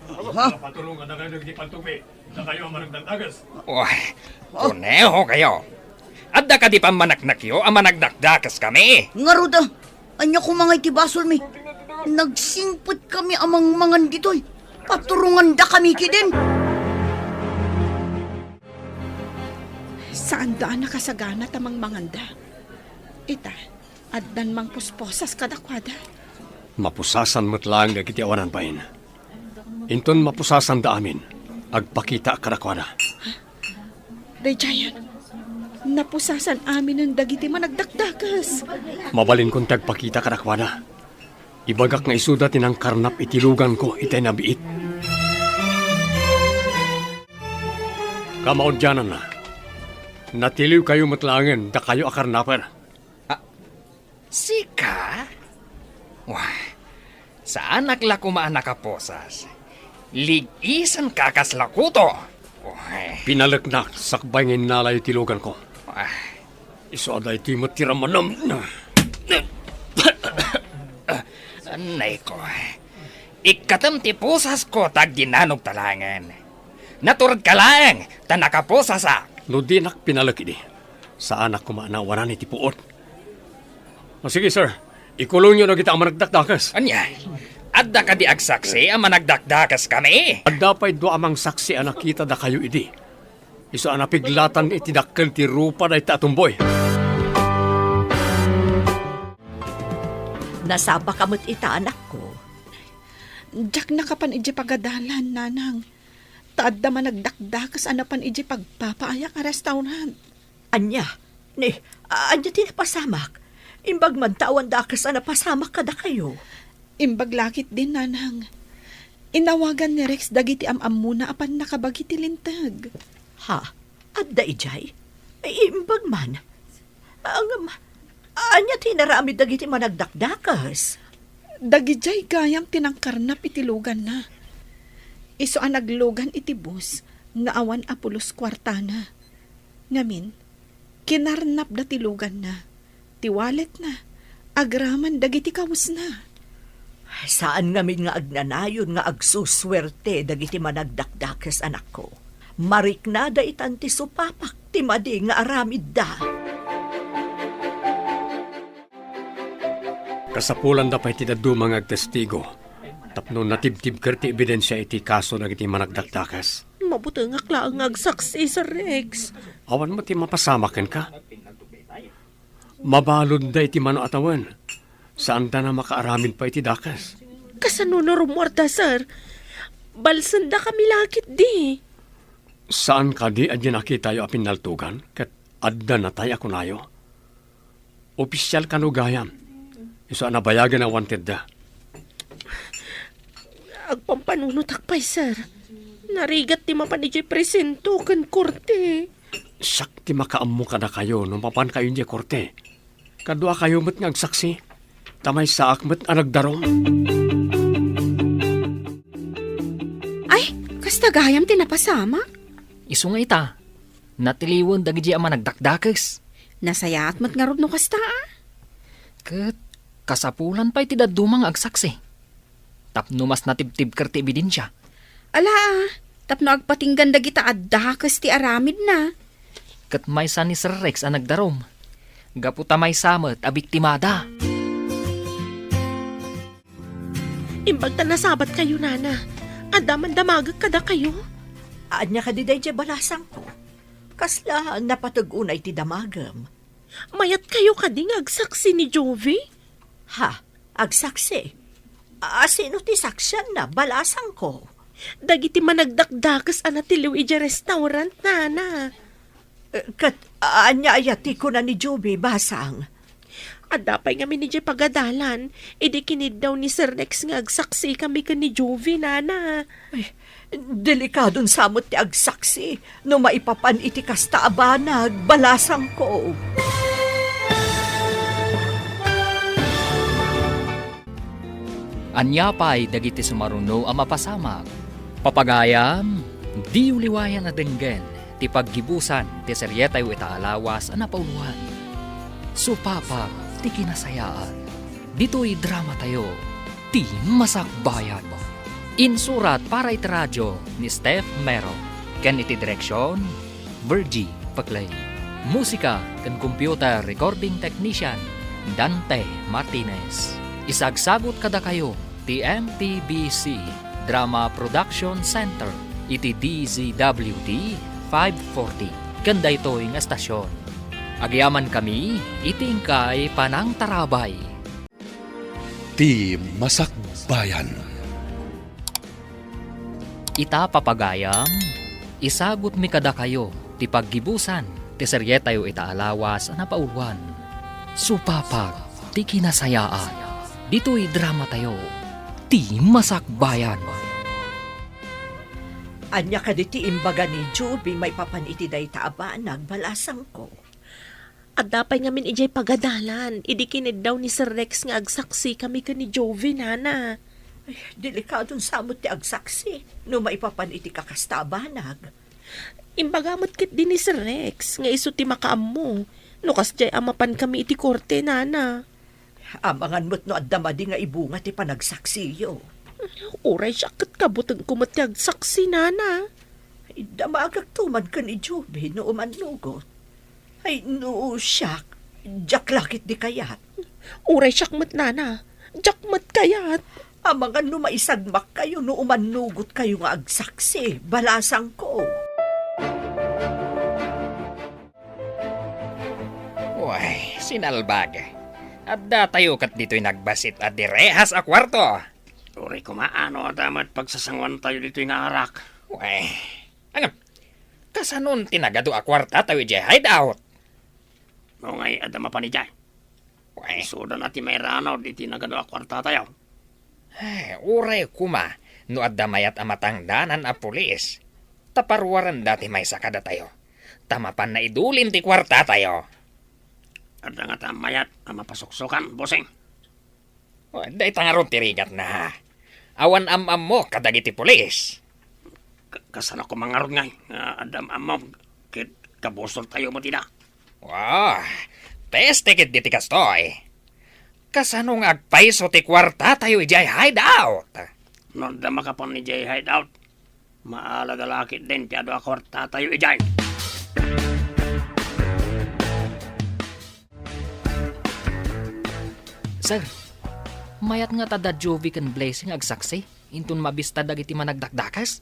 Ha? Paturongandakayo dagiti paltogmi. Dakayo a managdakdagas. Uy, kuneho kayo. Adda kadi pammanaknakyo a managdakdakeskami? Ngarud a, ania koma ngay ti basolmi? Nagsingpet kami a mangmangan ditoy. Paturongandakami ketdin. Saanda a nakasagana ta mangmanganda. Ita, addan mangpusposas kadakuada. Mapusasan met laeng dagiti awanan bain. Inton mapusasanda amin, agpakitaak kadakuada. Daydiayen, napusasan aminen dagiti managdakdakes. Mabalinkon ti agpakita kadakuada. Ibagak nga isuda ti nangkarnap iti luganko itay nabiit. Kamaudiananna, natiliwkayo met laengen dakayo a karnaper. Ah, sika? Wah, saanak la koma a nakaposas. Lig-isenka a kasla kuto. Wah. Pinaleknak sakbay nga innalayo ti luganko. Wah. Isu a daytoy met ti rammanam. Anay ko. Ikkatem ti pusasko ta agdinanog talaengen. Naturedka laeng ta nakapusasak. No dinak pinalek idi, saanak koma a nawanan iti puot. O sige, sir. Ikulongyo dagita a managdakdakes. Ania? Adda kadi agsaksi a managdakdakes kami? Adda pay dua a mangsaksi a nakita dakayo idi. Isu a napiglatan iti dakkel ti rupa dayta a tumboy. Nasapa ka met ita, anakko. Diak nakapan idiay pagadalan, nanang. Ta adda managdakdakes a napan idiay pagpapaayak a restaurant. Ania? Ni, ania ti napasamak? Imbag man ta awan dakes a napasamak kadakayo. Imbag la ketdin, nanang. Inawagan ni Rex dagiti am-ammona a pannakabagi ti linteg. Ha? Adda idiay? Ay, imbag man. Ngem, ania ti inaramid dagiti managdakdakes? Dagidiay gayam ti nangkarnap iti luganna. Isu a naglugan iti bus nga awan a pulos kuartana. Ngamin, kinarnapda ti luganna, ti walletna, agraman dagiti kawesna. Saan ngamin nga agnanayon nga agsusuerte dagiti managdakdakes, anakko. Mariknada itan ti supapak ti madi nga aramidda. Kasapulanda pay ti dadduma nga agtestigo tapno natibtibker ti ebidensia iti kaso dagiti managdakdakes. Mabutengak laeng nga agsaksi, Sir Rex. Awan met ti mapasamak kenka. Mabaludda iti mano a tawen. Saanda a makaaramid pay iti dakes. Kasano no rummuarda, sir? Balsendakami la ketdi. Saan kadi a diay nakitayo a pinnaltogan ket adda natay a kunayo? Opisial kano gayam? Isu a nabayagen a wantedda. Agpampanunotak pay, sir. Narigat ti mapan idiay presinto ken korte. Siak ti makaammo kadakayo no mapankayo idiay korte. Kaduakayo met nga agsaksi, ta maysaak met a nagdarum. Ay, kasta gayam ti napasamak? Isu nga ita, natiliwen dagiti a managdakdakes. Nasayaat met ngarud no kasta, a? Ket kasapulan pay ti dadduma nga agsaksi. Tapno mas natibtibker ti ebidensia. Ala, a, tapno agpatinggan dagita a dakes ti aramidna. Ket maysa ni Sir Rex a nagdarum. Gapu ta maysa met a biktimada. Imbag ta nasabatkayo, nana. Adda man damagek kadakayo. Ania kadi daydiay balasangko? Kasla napateg unay ti damagem? Mayatkayo kadi nga agsaksi ni Jovie? Ha? Agsaksi? A, sino ti saksianna, balasangko? Dagiti managdakdakes a natiliw idiay restaurant, nana. Eh, ket ania aya ti kuna ni Jovie, basang? Adda pay ngamin idiay pagadalan, idi kiniddaw ni Sir Rex nga agsaksi kami ken ni Jovie, nana. Ay, delikadon sa met ti agsaksi no maipapan iti kasta a banag, balasangko. Ania pay dagiti sumaruno a mapasamak? Papagayam, diyo liwayan a denggen ti paggibusan ti serietayo ita a lawas a napauluan. Supapak ti kinasayaan. Ditoy dramatayo, Ti Masakbayan. Insurat para iti radio ni Steph Mero, ken iti direksion, Virgie Paclay. Musika ken computer recording technician, Dante Martinez. Isagsagut kadakayo ti M T B C Drama Production Center iti D Z W T five forty ken daytoy nga estasion. Agyamankami iti inkay panangtarabay. Ti Masakbayan. Ita, papagayam, isagutmi kadakayo ti paggibusan ti serietayo ita a lawas a napauluan, Supapak ti Kinasayaan, ditoy dramatayo, Ti Masakbayan. Ania kadi ti imbaga ni Jovie maipapan iti dayta a banag, balasangko? Adda pay ngamin idiay pagadalan idi kiniddaw ni Sir Rex nga agsaksi kami ken ni Jovie, nana. Ay, delikadon sa met ti agsaksi no maipapan iti kakasta a banag. Imbaga met ketdi ni Sir Rex nga isu ti makaammo no kasdiay a mapan kami iti korte, nana. Amangan met no adda madi nga ibunga ti panagsaksiyo. Uray siak ket kabutengko met ti agsaksi, nana. Ay, damagakto man ken ni Joby no umannugot. Ay, no siak, diak la ketdi kayat. Uray siak met, nana. Diak met kayat. Amangan no maisagmakkayo no umannugotkayo nga agsaksi, balasangko. Uy, sinalbag. Addatayo ket ditoy nagbasit a direhas a kuarto. Uray koma no adda met pagsasangoantayo ditoy nga arak. Uy, ngem, kasanon ti nagadu a kuartatayo idiay hideout? Nungay adda mapan idiay. Uy. Isuda na ti mairanaw ditoy nagadu a kuartatayo. Ay, uray koma no adda mayat a matangdanan a pulis, ta paruarenda ti maysa kadatayo, ta mapan naidulim ti kuartatayo. Adda ngata mayat a mapasuksokan, bossing? O, dayta ngarud ti rigatna. Awan am-ammok kadagiti pulis. Ka-, kasano koma ngarud ngay nga adda am-ammom ket kabusortayo met ida? Wah, peste ketdi ti kastoy. Kasano nga agpayso ti kuartatayo idiay hideout? No adda makapan idiay hideout, maalag a la ketdin ti adu a kuartatayo idiay. Sir, mayat ngata da Jovi ken Blessing nga agsaksi inton mabista dagiti managdakdakes?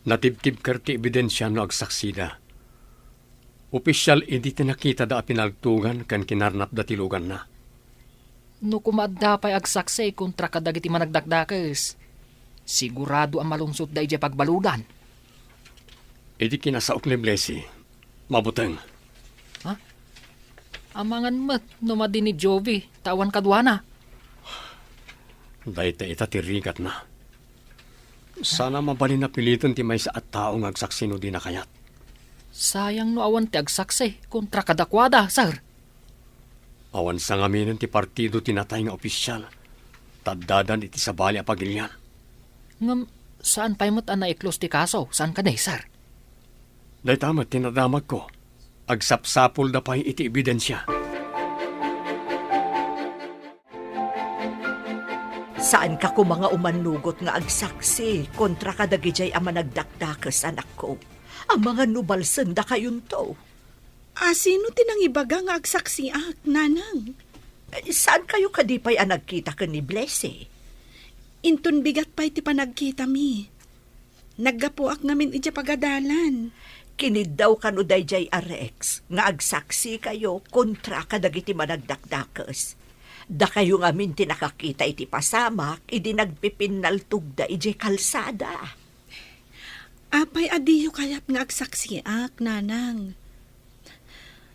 Natibtibker ti ebidensia no agsaksida. Opisial idi ti nakitada a pinaltogan ken kinarnapda ti luganna. No koma adda pay agsaksi kontra kadagiti managdakdakes, sigurado a malungsotda idiay pagbaludan. Idi kinasaok ni Blessy, mabuteng. Ha? Amangan met no madi ni Jovi, ta awan kaduana. Dayta ita ti rigatna. Sana mabalin a piliten ti maysa a tao nga agsaksi no dina kayat. Sayang no awan ti agsaksi kontra kadakuada, sir. Awan sangaminen ti partido ti natay nga opisial, ta addadan iti sabali a pagilian. Ngem, saan pay met a naiklos ti kaso, saan kadi, sir? Dayta met ti nadamagko. Agsapsapulda pay iti ebidensia. Saanka koma nga umannugot nga agsaksi kontra kadagidiay a managdakdakes, anakko. Amangan no balsendakayonto. A, sino ti nangibaga nga agsaksiak, nanang? Eh, saankayo kadi pay a nagkita ken ni Blessy? Inton bigat pay ti panagkitami. Naggapuak ngamin idiay pagadalan. Kiniddaw kano daydiay a Rex nga agsaksikano kontra kadagiti managdakdakes. Dakayo ngamin ti nakakita iti pasamak idi nagpipinnaltogda idiay kalsada. Apay a diyo kayat nga agsaksiak, nanang?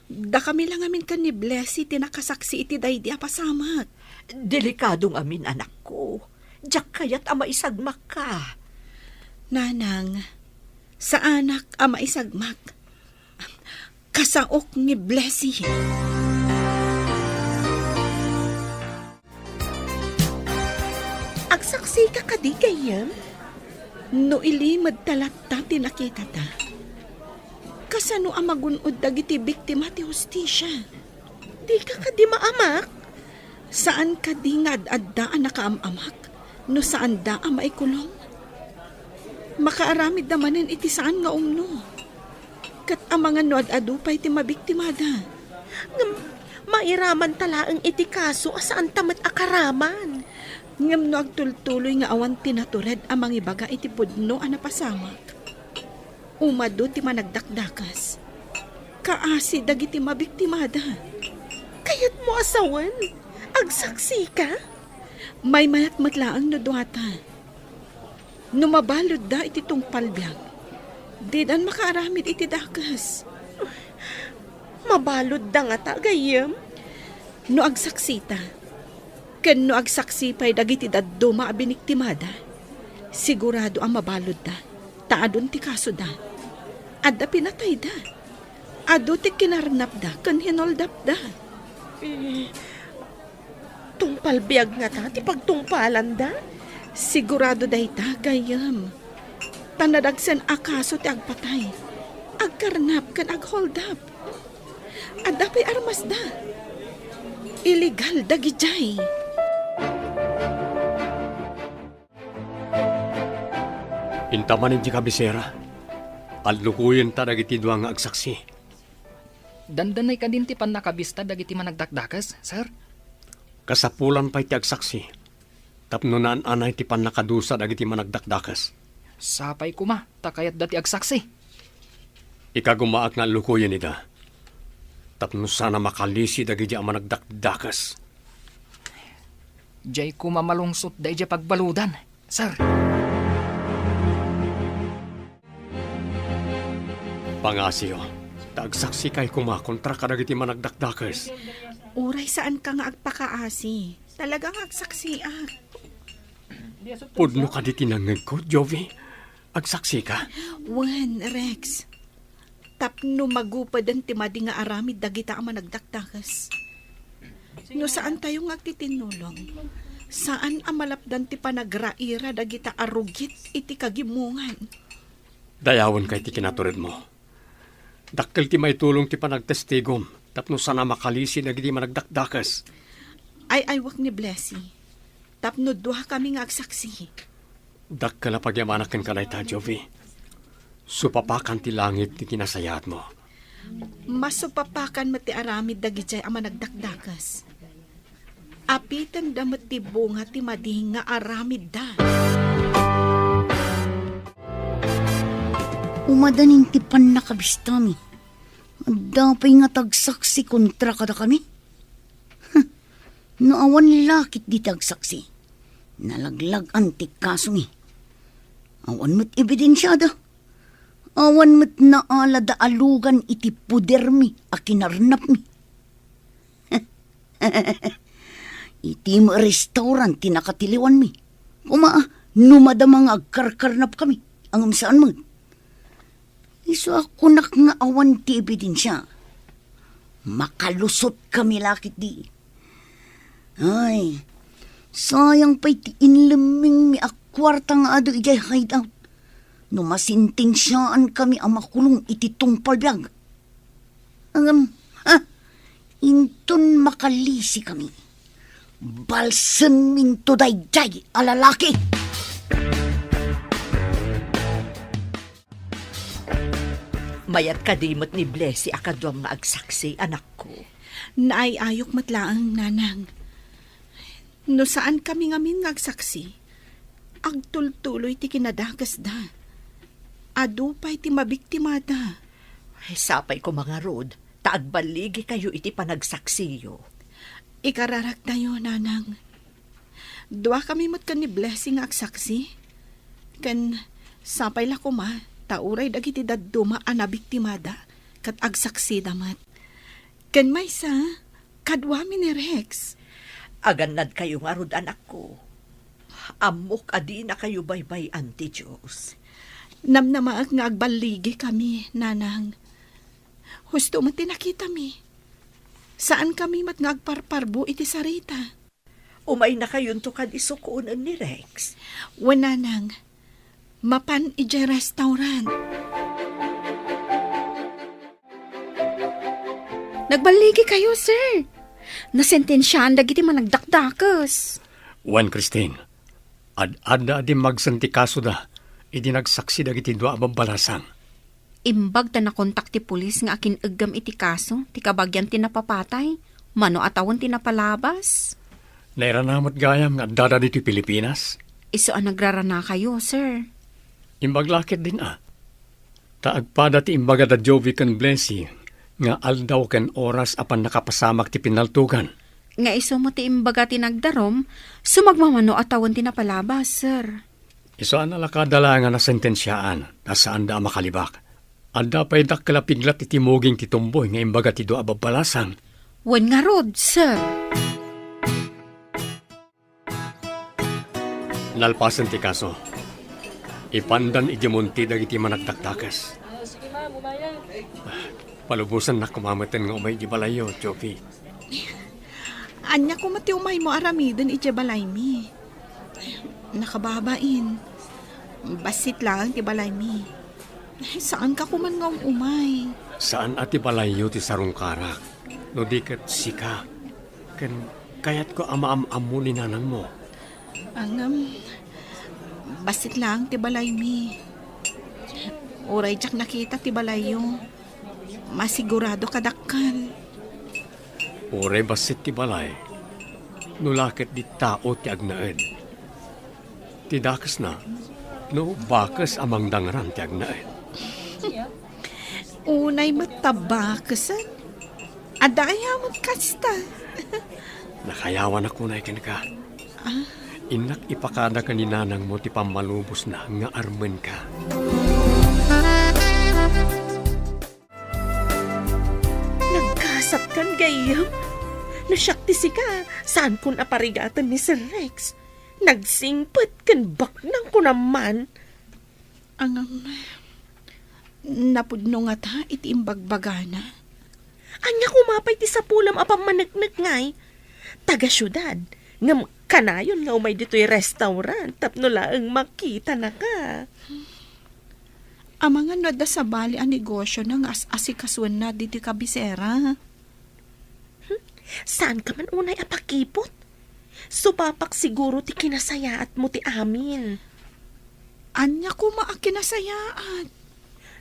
Dakami la ngamin ken ni Blessy ti nakasaksi iti daydi a pasamak. Delikado ngamin, anakko. Diak kayat a maisagmakka. Nanang, saanak a maisagmak. Kasaok ni Blessy. Agsaksika kadi, gayyem? No ilimedta latta ti nakitata, kasano a magun-od dagiti biktima ti hustisia? Dika kadi maamak? Saan kadi nga ad-adda a nakaam-amak no saanda a maikulong? Makaaramidda manen iti saan nga umno. Ket amangan no ad-adu pay ti mabiktimada. Ngem mairamanta laeng iti kaso a saanta met a karaman. Ngem no agtultuloy nga awan ti natured a mangibaga iti pudno a napasamak, umadu ti managdakdakes. Kaasi dagiti mabiktimada. Kayatmo a sawen? Agsaksika? Maymayat met laeng no duata. No mabaludda iti tungpal biag, didan makaaramid iti dakes. Mabaludda ngata, gayyem? No agsaksita, ken no agsaksi pay dagiti dadduma a biniktimada, sigurado a mabaludda, ta adun ti kasoda. Adda pinatayda. Adu ti kinarnapda ken hinoldapda. Eh, tungpal biag ngata ti pagtungpalanda? Sigurado dayta, gayyem. Ta nadagsen a kaso ti agpatay, agkarnap ken agholdap. Adda pay armasda. Illegal dagidiay. Inta man idiay kabisera, allukoyenta dagiti dua nga agsaksi. Dandanay kadin ti pannakabista dagiti managdakdakes, sir? Kasapulan pay ti agsaksi tapno naan-anay ti pannakadusa dagiti managdakdakes. Sapay koma ta kayatda ti agsaksi. Ikagumaak nga allukoyen ida tapno sana makalisi dagiti a managdakdakes. Diay koma malungsotda idiay pagbaludan, sir. Pangasiyo, ta agsaksikay koma kontra kadagiti managdakdakes. Uray saanka nga agpakaasi, talaga nga agsaksiak. Pudno kadi ti nangngegko, Jovi? Agsaksika? Wen, Rex. Tapno magupeden ti madi nga aramid dagita a managdakdakes. No saantayo nga agtitinnulong, saan a malapdan ti panagraira dagita a rugit iti kagimongan. Dayawenka iti kinaturedmo. Dakkel ti maitulong ti panagtestigom tapno sana makalisi dagiti managdakdakes. Ay-aywak ni Blessy. Tapno duakami nga agsaksi. Dakkel a pagyamanak kenka dayta, Jovi. Supapakan ti langit ti kinasayaatmo. Masupapakan met ti aramid dagidiay a managdakdakes. Apitenda met ti bunga ti madi nga aramidda. Umadanin ti pannakabistami. Adda pay nga tagsaksi kontra kadakami? No awan lakit dita agsaksi, nalaglag-an ti kasomi. Awan met ebidensiada. Awan met naalada a lugan iti podermi a kinarnapmi. Iti restaurant ti nakatiliwanmi. Koma, no madama nga agkarkarnapkami, ngem saan met. Isu a kunak nga awan ti ebidensia. Makalusotkami lakit di. Ay, sayang pay ti inlemmingmi a kuarta nga adu idiay hideout. No masentensiaankami a makulong iti tungpal biag. Ngem, ha? Inton makalisikami, balsenminto daydiay a lalaki. Mayat kadi met ni Blessy a kaduam nga agsaksi, anakko? Naay-ayok met laeng, nanang. No saankami ngamin nga agsaksi, agtultuloy ti kinadakesda. Adu pay ti mabiktimada. Ay, sapay koma ngarud, ta agballigikayo iti panagsaksiyo. Ikararaktayo, nanang. Duakami met ken ni Blessy nga agsaksi. Ken sapay la koma, ta uray dagiti dadduma a nabiktimada, ket agsaksida met. Ken maysa, kaduami ni Rex. Agannadkayo ngarud, anakko. Ammok a dinakayo baybay-an ti Dios. Namnamaek nga agballigikami, nanang. Husto met ti nakitami. Saankami met nga agparparbo iti sarita. Umaynakayonto kadi sukonen ni Rex? Wen, nanang. Mapan idiay restaurant. Nagballigikayo, sir. Nasentensiaan dagiti managdakdakes. Wen, Christine, ad-adda a dimmagsen ti kasoda idi nagsaksi dagiti dua a babbalasang. Imbag ta nakontak ti pulis nga akin-eggem iti kaso ti kabagian ti napapatay, mano a tawen ti napalabas. Nairana met gayam nga addada ditoy Pilipinas? Isu a nagraranakayo, sir. Imbag la ketdin a. Ta agpada ti imbaga da Jovi ken Blessy nga aldaw ken oras a pannakapasamak ti pinaltogan. Nga isu met ti imbaga ti nagdarum, sumagmamano a tawen ti napalabas, sir. Isu a nalakada la nga nasentensiaan, ta saanda a makalibak. Adda pay dakkel a piglat iti muging ti tumboy nga imbaga ti dua a babbalasang. Wen ngarud, sir. Nalpasen ti kaso. Ipandan idiay monte dagiti managdakdakes. Palubosannak koma meten nga umay idiay balayyo, Jovi. Ania koma ti umaymo aramiden idiay balaymi? Nakababain. Bassit laeng ti balaymi. Saanka koman nga um-umay. Saan a ti balayyo ti sarungkarak, no di ket sika. Ken kayatko a maam-ammo ni nanangmo. Ngem, Bassit laeng ti balaymi. Uray diak nakita ti balayyo, masigurado kadakkel. Uray bassit ti balay, no la ket di tao ti agnaed. Ti dakesna, no bakes a mangdangran ti agnaed. Unay met ta bakesen. Adda aya met kasta? Nakayawanak unay kenka. Ah? Innak ipakada ken ni nanangmo ti pammalubosna nga armenka. Nagkasatkan gayyem? No siak ti sika, saankon a parigaten ni Sir Rex. Nagsingpet ken baknang kunam man. Ngem, napudno ngata iti imbagbagana? Ania koma pay ti sapulem a pammaneknek ngay? Taga-siudad, ngem kanayon nga umay ditoy restaurant tapno laeng makitanaka. Amangan no adda sabali a negosiona nga as-asikasuenna ditoy kabisera. Hmm? Saanka man unay a pakipot? Supapak siguro ti kinasayaatmo ti amin. Ania koma a kinasayaat?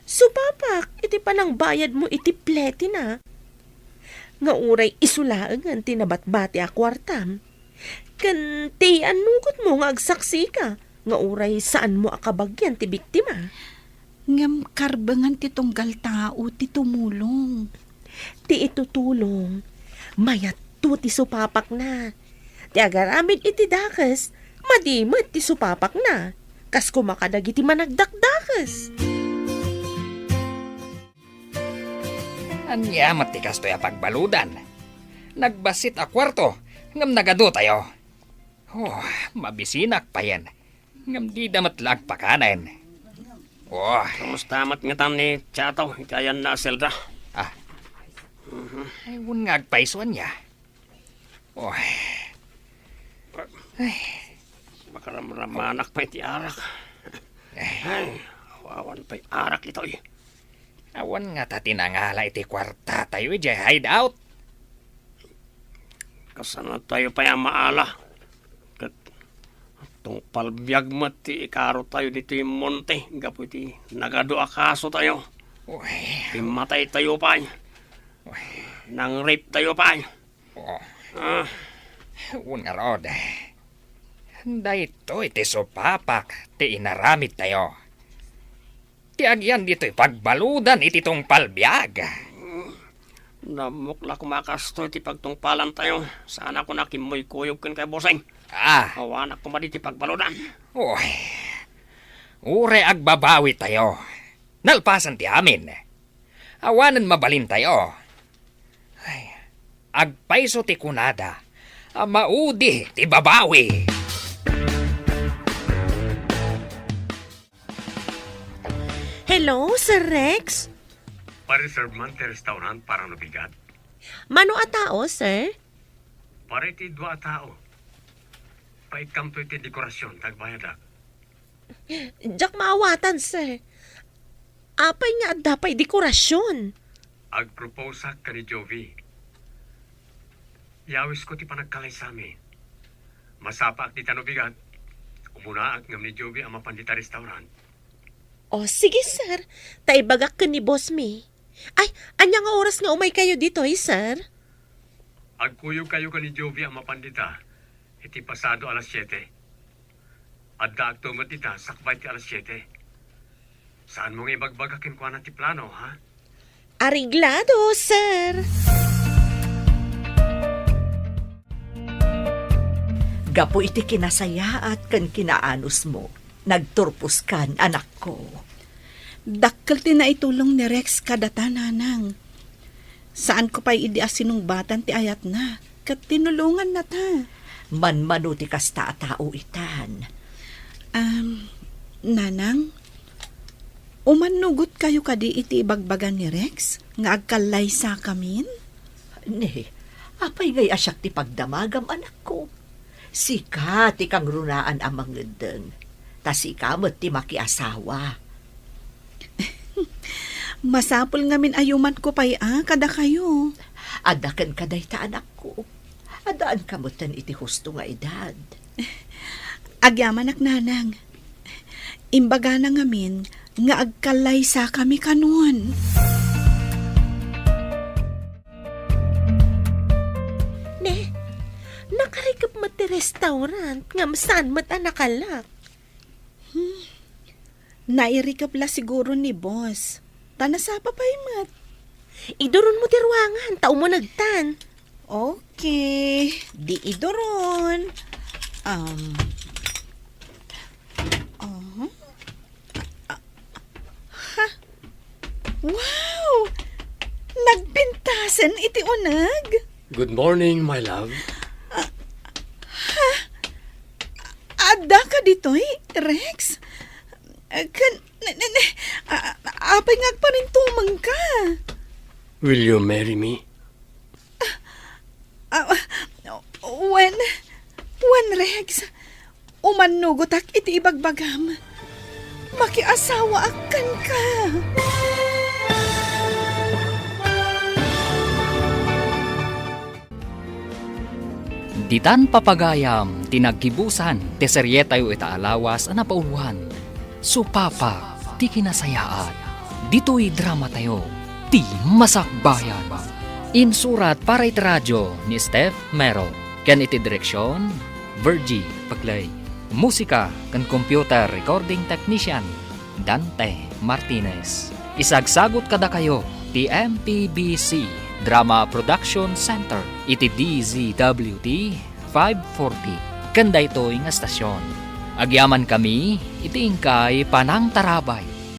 Supapak iti panangbayadmo iti pletina. Nga uray isu laengen ti nabatbati a kuartam. Ken ti annugotmo nga agsaksika nga uray saanmo a kabagian ti biktima. Ngem karbengan ti tunggal tao ti tumulong. Ti itutulong, mayatto ti supapakna. Ti agaramid iti dakes, madi met ti supapakna. Kas koma kadagiti managdakdakes. Ania met ti kastoy a pagbaludan? Nagbassit a kuarto, ngem nagadotayo. Oh, mabisinak payen. Ngem dida met la agpakanen. Oh. Kamusta met ngatan ni Chato iti ayanna a selda? Ah. Mhm. Ay, wen nga agpayso ania. Oh. Ay. Makaramramanak pay ti arak. Ay. Ay, awan pay arak itoy. Awan ngata ti nangala iti kuartatayo idiay hideout. Kasanatayo pay a maala. Ket tungpal biag met ti ikarotayo ditoy monte gapu iti nagadu a kasotayo. Uy. Pimmataytayo pay. Uy. Nang-rape tayo pay. Oh. Ah. Wen ngarud, daytoy ti supapak ti inaramidtayo. Ti agyan ditoy pagbaludan iti tungpal biag. Nammok la koma kastoy ti pagtungpalantayo. Saanak a kimmuykoyog kenka, bossing. Ah. Awanak koma ditoy pagbaludan. Uy. Uray agbabawitayo. Nalpasan ti amin. Awanen mabalintayo. Ay, agpayso ti kunada a maudi ti babawi. Hello, Sir Rex? Pa-reserve man ti restaurant para no bigat. Mano a tao, sir? Para iti dua a tao. Paikkamto iti dekorasyon, ta agbayadak. Diak maawatan, sir. Apay nga adda pay dekorasyon? Agproposeak ken ni Jovi. Yawisko ti panagkalaysami. Masapaak dita no bigat. Umunaak ngem ni Jovi a mapan dita restaurant. O, sige, sir. Ta ibagak ken ni boss mi. Ay, ania nga oras nga umaykayo ditoy, sir? Agkuyogkayo ken ni Jovi a mapan dita iti pasado alas siete. Addaakto met dita sakbay ti alas siete. Saanmo nga ibagbaga kenkuana ti plano, ha? Areglado, sir. Gapu iti kinasayaat ken kinaanusmo, nagturposkan, anakko. Dakkel ti naitulong ni Rex kadata, nanang. Saanko pay idi a sinungbatan ti ayatna, ket tinulongannata. Manmano ti kasta a tao itan. Am, nanang, umannugotkayo kadi iti ibagbaga ni Rex nga agkallaysakamin? Ne, apay ngay a siak ti pagdamagam, anakko? Sika ti kangrunaan a mangeddeng, ta sika met ti makiasawa. Masapul ngamin a yumanko pay a kadakayo. Adda kenka dayta, anakko. Addaanka metten iti husto nga edad. Agyamanak, nanang. Imbagana ngamin nga agkallaysakami kanon. Ne, nakarikep met ti restaurant ngem saan met a nakalak. Hmm. Nairikep la siguro ni boss. Ta nasapa pay met. Iduron mo ti ruangan, ta umunegtan. Okay, di iduron. Um, uh-huh. Ah, ha? Wow! Nagpintasen iti uneg? Good morning, my love. Ah, ha? Adda ka ditoy, Rex? Kan, ne, ne, ne, a-, apay nga agparintumeng ka? Will you marry me? Ah, wen, wen, Rex, umannugotak iti ibagbagam. Makiasawaak kenka. Ditan papagayam ti naggibusan ti serietayo ita a lawas a napauluan, Supapa ti Kinasayaat. Ditoy dramatayo, Ti Masakbayan. Insurat para iti radio ni Steph Mero, ken iti direksion, Virgie Paclay. Musika ken computer recording technician, Dante Martinez. Isagsagut kadakayo ti M P B C Drama Production Center iti D Z W T five forty ken daytoy nga estasion. Agyamankami iti inkay panangtarabay